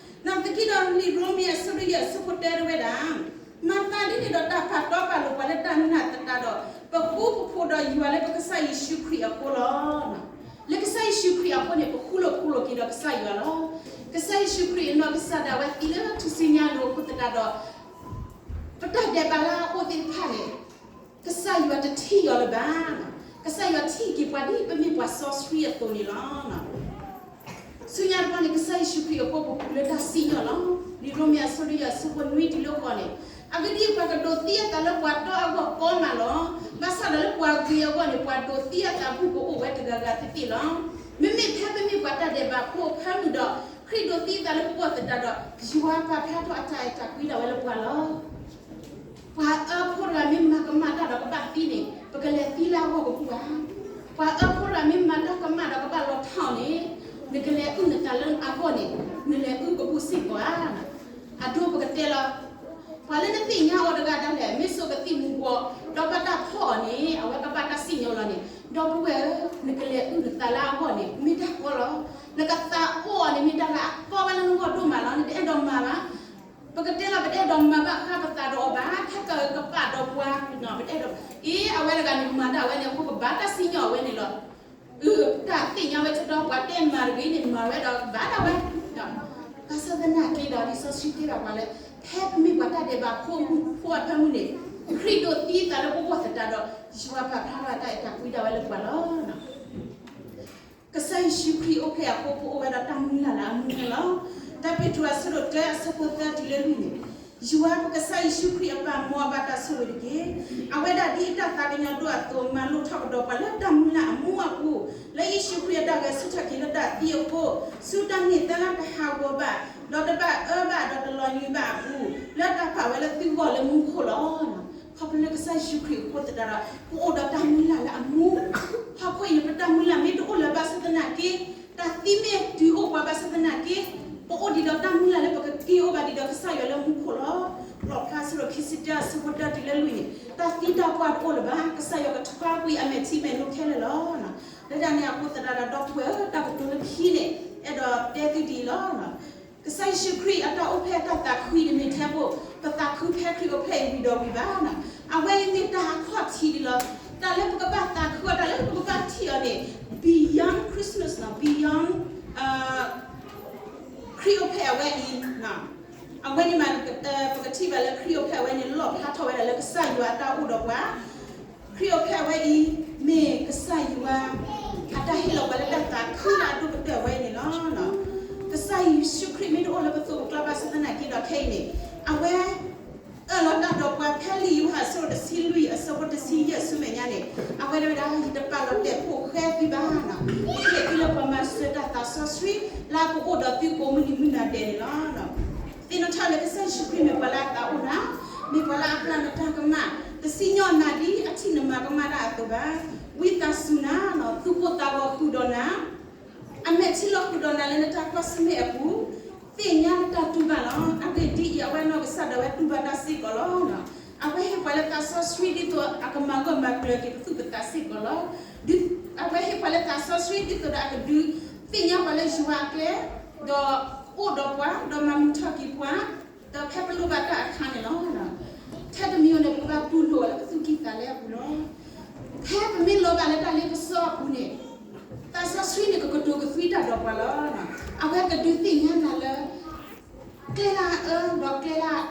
နသက့ဒီးလံာ်ရိမ့ၤအဆၢဒိၣ်ယဲၢ်အဆၢဖိတၢတဲဝဲဒၣ်, မၤသးဒ်န့ၣ်ဒီးတၢ်ပာ်တီပာ်လိၤပှၤလၢတၢ်နာ်သတးဒီး, ပဃူပဖိးဒီးယွၤလၢပကစၢ်ယ့ၣ်ၡူးခရံာ်အဃိလီၤ. လၢကစၢ်ယ့ၣ်ၡူးခရံာ်အဃိန့ၣ် ပဃူလိာ်ဖိးလိာ်က့ၤဒီးကစၢ်ယွၤလီၤ. ကစၢ်ယ့ၣ်ၡူးခရံာ်အနီၢ်ကစၢ်ဒၣ်ဝဲသံလၢထူၣ်စုညါအလိၤအဃိသတးဒီး, ပတၢ်ဒဲးဘးလၢအအိၣ်သ့ၣ်တဖၣ်န့ၣ်, ကစၢ်ယွၤတထံၣ်အီၤလၢၤဘၣ်. ကစၢ်ယွၤထံၣ်က့ၤပှၤဒ်ပမ့ၢ်ပှၤစီဆှံအသိးန့ၣ်လီၤ. ဆူညါတဘျီန့ၣ် ကစၢ်ယ့ၣ်ၡူးခရံာ်အဃိပပူၤလၢတၢ်စံၣ်ညီၣ်လီၤ. လံာ်ရိမ့ၤအဆၢဒိၣ်ယဲၢ်အဆၢဖိနွံတုၤလၢဃိးန့ၣ်, အဂ့ၢ်ဒ်အံၤပှၤကဒိးသံအသးလၢပှၤတီအဂီၢ်ကီမးလီၤ. ဘၣ်ဆၣ်ဒီးလၢပှၤဂ့ၤအဂီၢ်န့ၣ် ပှၤဒိးသံအသးဘူၣ်ကအိၣ်ဝဲတဂၤဂၤသ့ၣ်သ့ၣ်လီၤ. မ့မ့ၢ်ဖဲပမ့ၢ်ပှၤတၢ်ဒဲးဘးဖိအဖၢမုၢ်ဒီး, ခရံာ်ဒိးသံအသးလၢပဂီၢ်သတးဒီး, ယွၤပာ်ဖျါထီၣ်အတၢ်အဲၣ်တၢ်ကွံဒၣ်ဝဲလၢပှၤလီၤ. ပှၤအၢဖိတဂၤမ့ၢ်မၤကမၣ်တၢ်ဒီးကဘၣ်သံန့ၣ် ပကလဲၤသံလၢအဂီၢ်ကဘူၣ်ဧါ. ပှၤအၢဖိတဂၤမ့ၢ်မၤတၢ်ကမၣ်ဒီးကဘၣ်လီၤထီန့ၣ်, နကလဲၤအုၣ်နသးလၢအဂီၢ်န့ၣ်, နလဲၤအုၣ်ကဘူၣ်စ့ၢ်ကီးဧါ. အဒိပကတဲလီၤ, ပှၤလၢနသ့ၣ်ညါအီၤတဂၤဒၣ်လဲာ် မ့ၢ်စိာ်ကသံၣ်မူၤဘှီး, ဒီးဘၣ်တၢ်ဖီၣ်အီၤန့ၣ် အဝဲကဘၣ်တၢ်စံၣ်ညီၣ်လီၤန့ၣ်, ဒီပုၢ်ဝဲၢ်ဧၢ, နကလဲၤအုၣ်နသးလၢအဂီၢ်န့ၣ် မ့ၢ်တၢ်ကီလီၤ. နကသးအိၣ်အီၤန့ၣ် မ့ၢ်တၢ်လၢအကီဘၣ်လၢနဂီၢ်ဒိၣ်မးလီၤ. နတအဲၣ်ဒိးမၤဘၣ်. ပကတဲလီၤ ပတအဲၣ်ဒိးမၤဘၣ်ဃးပသးဒီးအီၤဘၣ်, ခဲကကပာ်ဒီးပှၤ, ပတအဲၣ်ဒိး, အ့ အဝဲတဂၤန့ၣ်မၤတၢ်အဝဲန့ၣ်အဃိ ပဘၣ်တၢ်စံၣ်ညီၣ်အဝဲန့ၣ်လီၤ. အုၣ် တၢ်သ့ၣ်ညါဝဲဆၢကတီၢ် ပှၤတဲမၤတဂ့ၤန့ၣ် မၤဝဲဒီးဘၣ်ဒၣ်ဝဲ. ဘၣ်ဆၣ်သနာ်က့ဒီး လံာ်စီဆှံတဲဘၣ်ပှၤလၢ ဖဲပမ့ၢ်ပှၤတၢ်ဒဲးဘးဖိအဖၢမုၢ်န့ၣ်, ခရံာ်ဒိးသံအသးလၢပဂီၢ်သတးဒီး, ယွၤပာ်ဖျါထီၣ်အတၢ်အဲၣ်တၢ်ကွံဒၣ်ဝဲလၢပှၤလီၤ. ကစၢ်ယ့ၣ်ၡူးခရံာ်အိၣ်ဖျဲၣ်အဃိ ပအိၣ်ဝဲဒီးတၢ်မုၢ်လၢ်လၢအမူန့ၣ်လီၤ. တၢ်ပ့းတရူးအဆၢဒိၣ်တၢအဆၢဖိသၢတုၤလၢလွံၢ်န့ၣ်, ယွၤပကစၢ်ယ့ၣ်ၡူးခရံာ်အဘၣ်မူအဘၣ်တၢ်ဆိၣ်ဂ့ၤတက့ၢ်. အဝဲဒၣ်ဒ်အတၢ်သးကညီၤဒိၣ်အသိး မၤလိထီၣ်ကဒီးပှၤလၢတၢ်မုၢ်လၢ်အမူအပူၤ, လၢယ့ၣ်ၡူးခရံာ်အတၢ်ဂဲၤဆၢထၢၣ်က့ၤလၢတၢ်သံအဃိ, ဆူတၢ်န့ၢ်သါလၢတဟးဂီၤဘၣ်, ဒီးတဘၣ်အၢဘၣ်ဒီးတလီၤညွံးဘၣ်အပူၤ, လၢတၢ်ပာ်ဝဲလၢသုဂီၢ်လၢမူခိၣ်လီၤ. ခီဖျိလၢကစၢ်ယ့ၣ်ၡူးခရံာ်အဃိသတးဒီး ပအိၣ်ဒီးတၢ်မုၢ်လၢ်လၢအမူ, ဟီၣ်ခိၣ်အံၤန့ၣ် ပတၢ်မုၢ်လၢ်မ့ၢ်တအိၣ်လၢၤဘၣ်ဆၣ်သနာ်က့, တၢ်သံမ့ၢ်တုၤအိၣ်ပှၤဘၣ်ဆၣ်သနာ်က့, ပအိၣ်ဒံးဒီးတၢ်မုၢ်လၢ်လၢပကက့ၤအိၣ်ဘၣ်ဒံးဒီးကစၢ်ယွၤလၢမူခိၣ်လီၤ. လီၣ်ဖျါအဆၢဒိၣ်ခံဆံတၢအဆၢဖိတၢတုၤလၢလွံၢ်န့ၣ်, တၢ်သံတၢ်ပှၢ်တအိၣ်လၢၤဘၣ်, ကစၢ်ယွၤကထွါကွံာ်အမဲာ်ထံမဲာ်နိခဲလၢာ်လီၤ. လၢတၢ်န့ၣ်အဃိသတးဒီး ဒီပုၢ်ဝဲၢ်ဧၢ, တၢ်ကတိၤလၢခံန့ၣ် အဲၣ်ဒိးတဲသုဒ်အံၤလီၤ. ကစၢ်ယ့ၣ်ၡူးခရံာ်အတၢ်အိၣ်ဖျဲၣ်အတၢ်သးခုအံၤတမ့ၢ်ထဲပအိၣ်, ပသးခုဖဲခရံာ်အိၣ်ဖျဲၣ်အံၤဝံၤဒီးဝံၤဘၣ်. အဝဲအံၤမ့ၢ်တၢ်အခီၣ်ထံးဒ်လီၤ. တၢ်လၢပကဘၣ်သးခုအီၤ, တၢ်လၢပကဘၣ်ထံၣ်အီၤန့ၣ်, beyond Christmas နီၤ, beyond ခရံာ်အိၣ်ဖျဲၣ်အဝဲအံၤ, အဝဲန့ၣ်မး ပကထံၣ်ဘၣ်လၢခရံာ်အိၣ်ဖျဲၣ်အဝဲန့ၣ် လီၣ်ဖျါထီၣ်ဝဲဒၣ်လၢကစၢ်ယွၤအတၢ်အိၣ်ဒီးပှၤ, ခရံာ်အိၣ်ဖျဲၣ်အဝဲအံၤ မ့ၢ်ကစၢ်ယွၤ အတၢ်ဟ့ၣ်လီၤပှၤလၢတၢ်သးခုလၢအဒိၣ်ကတၢၢ်ဝဲန့ၣ်လီၤ. ကစၢ်ယ့ၣ်ၡူးခရံာ်မ့ၢ်တအိၣ်လၢပသိးပကျါဘၣ်ဆၣ်သနာ်က့ဒီးခဲအံၤန့ၣ်, အဝဲ အၢၣ်လီၤတၢ်ဒီးပှၤဖဲလံာ်ယိၤဟၣ်အဆၢဒိၣ်တဆံလွံၢ်အဆၢဖိတဆံယဲၢ်ဆူမဲာ်ညါန့ၣ်, အဝဲဒၣ်ဝဲဒၣ် ယတပာ်လီၤတဲာ်ဖိၣ်ဃဲသုဘၣ်, ယဟ့ၣ်သုလၢပှၤမၤစၢၤတၢ်သးစီဆှံ လၢအကအိၣ်ဒီးသုကိးမုၢ်နံၤမုၢ်နၤဒဲးန့ၣ်လီၤ. သ့ၣ်နီၣ်ထီၣ်လၢကစၢ်ယ့ၣ်ၡူးခရံာ်မ့ၢ်ပှၤလၢအသးအိၣ်နၤ, မ့ၢ်ပှၤလၢအပျၢ်နတၢ်ကမၣ်, တစံၣ်ညီၣ်နၤဒ်အထံၣ်နမၤကမၣ်တၢ်အသိးဘၣ်. ဝံသးစူၤနၤ, သူၣ်ကိၢ်သးဂီၤဃုာ်ဒီးနၤ အမဲာ်ထံလီၤဃုာ်ဒီးနၤလၢနတၢ်ကွၢ်ဆၢၣ်မဲာ်အပူၤ, သ့ၣ်ညါနတၢ်တူၢ်ဘၣ်လီၤ. အဂ့ၢ်ဒ်အံၤ, အဝဲနီၢ်ကစၢ်ဒၣ်ဝဲတူၢ်ဘၣ်တၢ်စ့ၢ်ကီးလီၤ. အဝဲဟ့ၣ်ပှၤလၢသးစီဆှံဒ်သိးအကမၤဂၢၢ်မၤကျၢၤက့ၤပသူၣ်ပသးစ့ၢ်ကီးလီၤ. အဝဲဟ့ၣ်ပှၤလၢသးစီဆှံဒ်သိးဒီးအကဒုးသ့ၣ်ညါပှၤလၢယွၤအကျဲ, ဒီးကအိၣ်ဒီးပှၤ, ဒီးမၤမုာ်ထီၣ်က့ၤပှၤ, ဒီးဖဲပလိၣ်ဘၣ်တၢ်အခါန့ၣ်လီၤ. ထဲတမံၤန့ၣ် ပကဘၣ်တူၢ်လိာ်အီၤလၢပသူၣ်ကံၢ်သးလဲအပူၤလီၤ. ဖဲပမ့ၢ်လီၤဘၣ်လၢတၢ်လ့ပစီအပူၤန့ၣ်, သးစီဆှံန့ၣ် ကကတိၤကသွံတၢ်ဒီးပှၤလီၤ. အဝဲကဒုးသ့ၣ်ညါနၤလၢ ကျဲလၢအအၢ ဒီးကျဲလၢ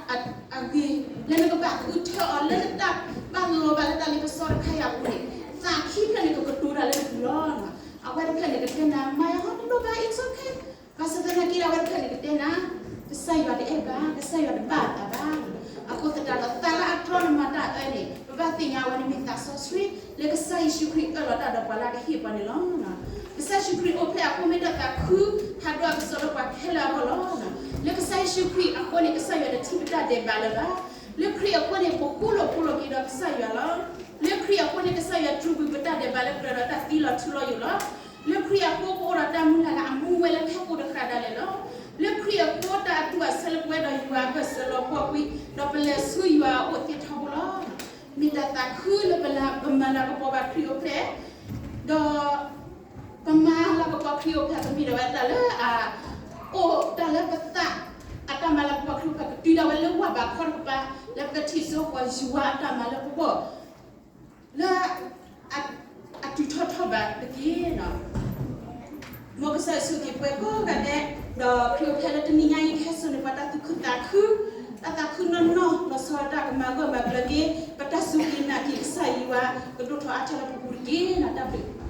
အဂ့ၤ, လၢနကဘၣ်ဃုထၢအီၤလၢနတၢ်ဘၣ်လီၤဘၣ်လၢတၢ်လ့ပစီတခါအံၤအပူၤန့ၣ်, သးခံဖျၢၣ်န့ၣ် ကကတိၤတၢ်လၢနပူၤလီၤ. အဝဲတဖျၢၣ်န့ၣ် ကတဲနၤ မၤယၤဟီ တလိၣ်ဘၣ် it's okay, ဘၣ်ဆၣ်သနာ် လၢအဝဲတဖျၢၣ်န့ၣ်ကတဲနၤ, ကစၢ်ယွၤတအဲၣ်ဘၣ်, ကစၢ်ယွၤတဘၣ်အသးဘၣ်. အဃိသတးဒီး သးလၢအတြီန့ၣ်မၤတၢ်အၢန့ၣ် ပဘၣ်သ့ၣ်ညါဝဲန့ၣ်မ့ၢ်သးစီဆှံ လၢကစၢ်ယ့ၣ်ၡူးခရံာ်အၢၣ်လီၤတၢ်ဒီးပှၤလၢကဟ့ၣ်ပှၤန့ၣ်လီၤ. ကစၢ်ယ့ၣ်ၡူးခရံာ်အိၣ်ဖျဲၣ်အဃိ မ့ၢ်တၢ်သးခု ဟးဒိၣ်အကစီၣ်လၢပှၤခဲလၢာ်အဂီၢ်လီၤ. လၢကစၢ်ယ့ၣ်ၡူးခရံာ်အဃိန့ၣ် ကစၢ်ယွၤတထံၣ်ပတၢ်ဒဲးဘးလၢၤဘၣ်. လၢခရံာ်အဃိန့ၣ် ပဃူလိာ်ဖိးလိာ်က့ၤဒီးကစၢ်ယွၤလီၤ. လၢခရံာ်အဃိန့ၣ် ကစၢ်ယွၤတြူာ်ကွံာ်ပတၢ်ဒဲးဘးလၢကြၢးဒီးတၢ်သံလီၤထူလီၤယိာ်လီၤ. လၢခရံာ်အဃိ ပအိၣ်ဒီးတၢ်မုၢ်လၢ်လၢအမူဝဲလၢဖးကိၣ်တဃၣ်ဒၣ်လဲာ်လီၤ. လၢခရံာ်အဃိ တၢ်အတူၢ်အဆၢလၢပဝဲဒီးယွၤအဘၢၣ်စၢၤလီၤပှီၢ်ကွံာ် ဒီးပလဲၤဆူယွၤအအိၣ်သ့ထီဘိလီၤ. မ့ၢ်တၢ်သးခုလၢပမၤလၤကပီၤဘၣ်ခရံာ်အိၣ်ဖျဲၣ် ဒီး ပမၤလၤကပီၤခရံာ်အိၣ်ဖျဲၣ် ပမ့ၢ်ဒၣ်ဝဲတၢ်လၢအ အိၣ်တၢ်လၢပသး အတၢ်မၤလၤကပီၤခရံာ်အိၣ်ဖျဲၣ် ပတုၤဒၣ်ဝဲလၢဝၢ်ဘးခီတကပၤ လၢပကထံၣ်စိဃီၤယွၤအတၢ်မၤလၢပဂီၢ် လၢ အတုၤထီၣ်ထီၣ်ဘးတက့ၢ်. မ်ကစၢ်ယ့ၣ်ၡူးက့ၤပှၤကိးဂၤဒဲး ဒီးခရံာ်အိၣ်ဖျဲၣ်လၢတနံၤညါအံၤ ကဟဲစိာ်န့ၢ်ပှၤတၢ်သူၣ်ခုသးခု တၢ်သးခုနီၢ်နီၢ် လီၤဆီဒၣ်တၢ်ကမၤဂၢၢ်မၤကျၢၤက့ၤ ပတၢ်စူၢ်က့ၤနာ်က့ၤကစၢ်ယွၤ ကဒိၣ်ထီၣ်အါထီၣ်လၢပပူၤတက့ၢ်. တၢ်ဘျုး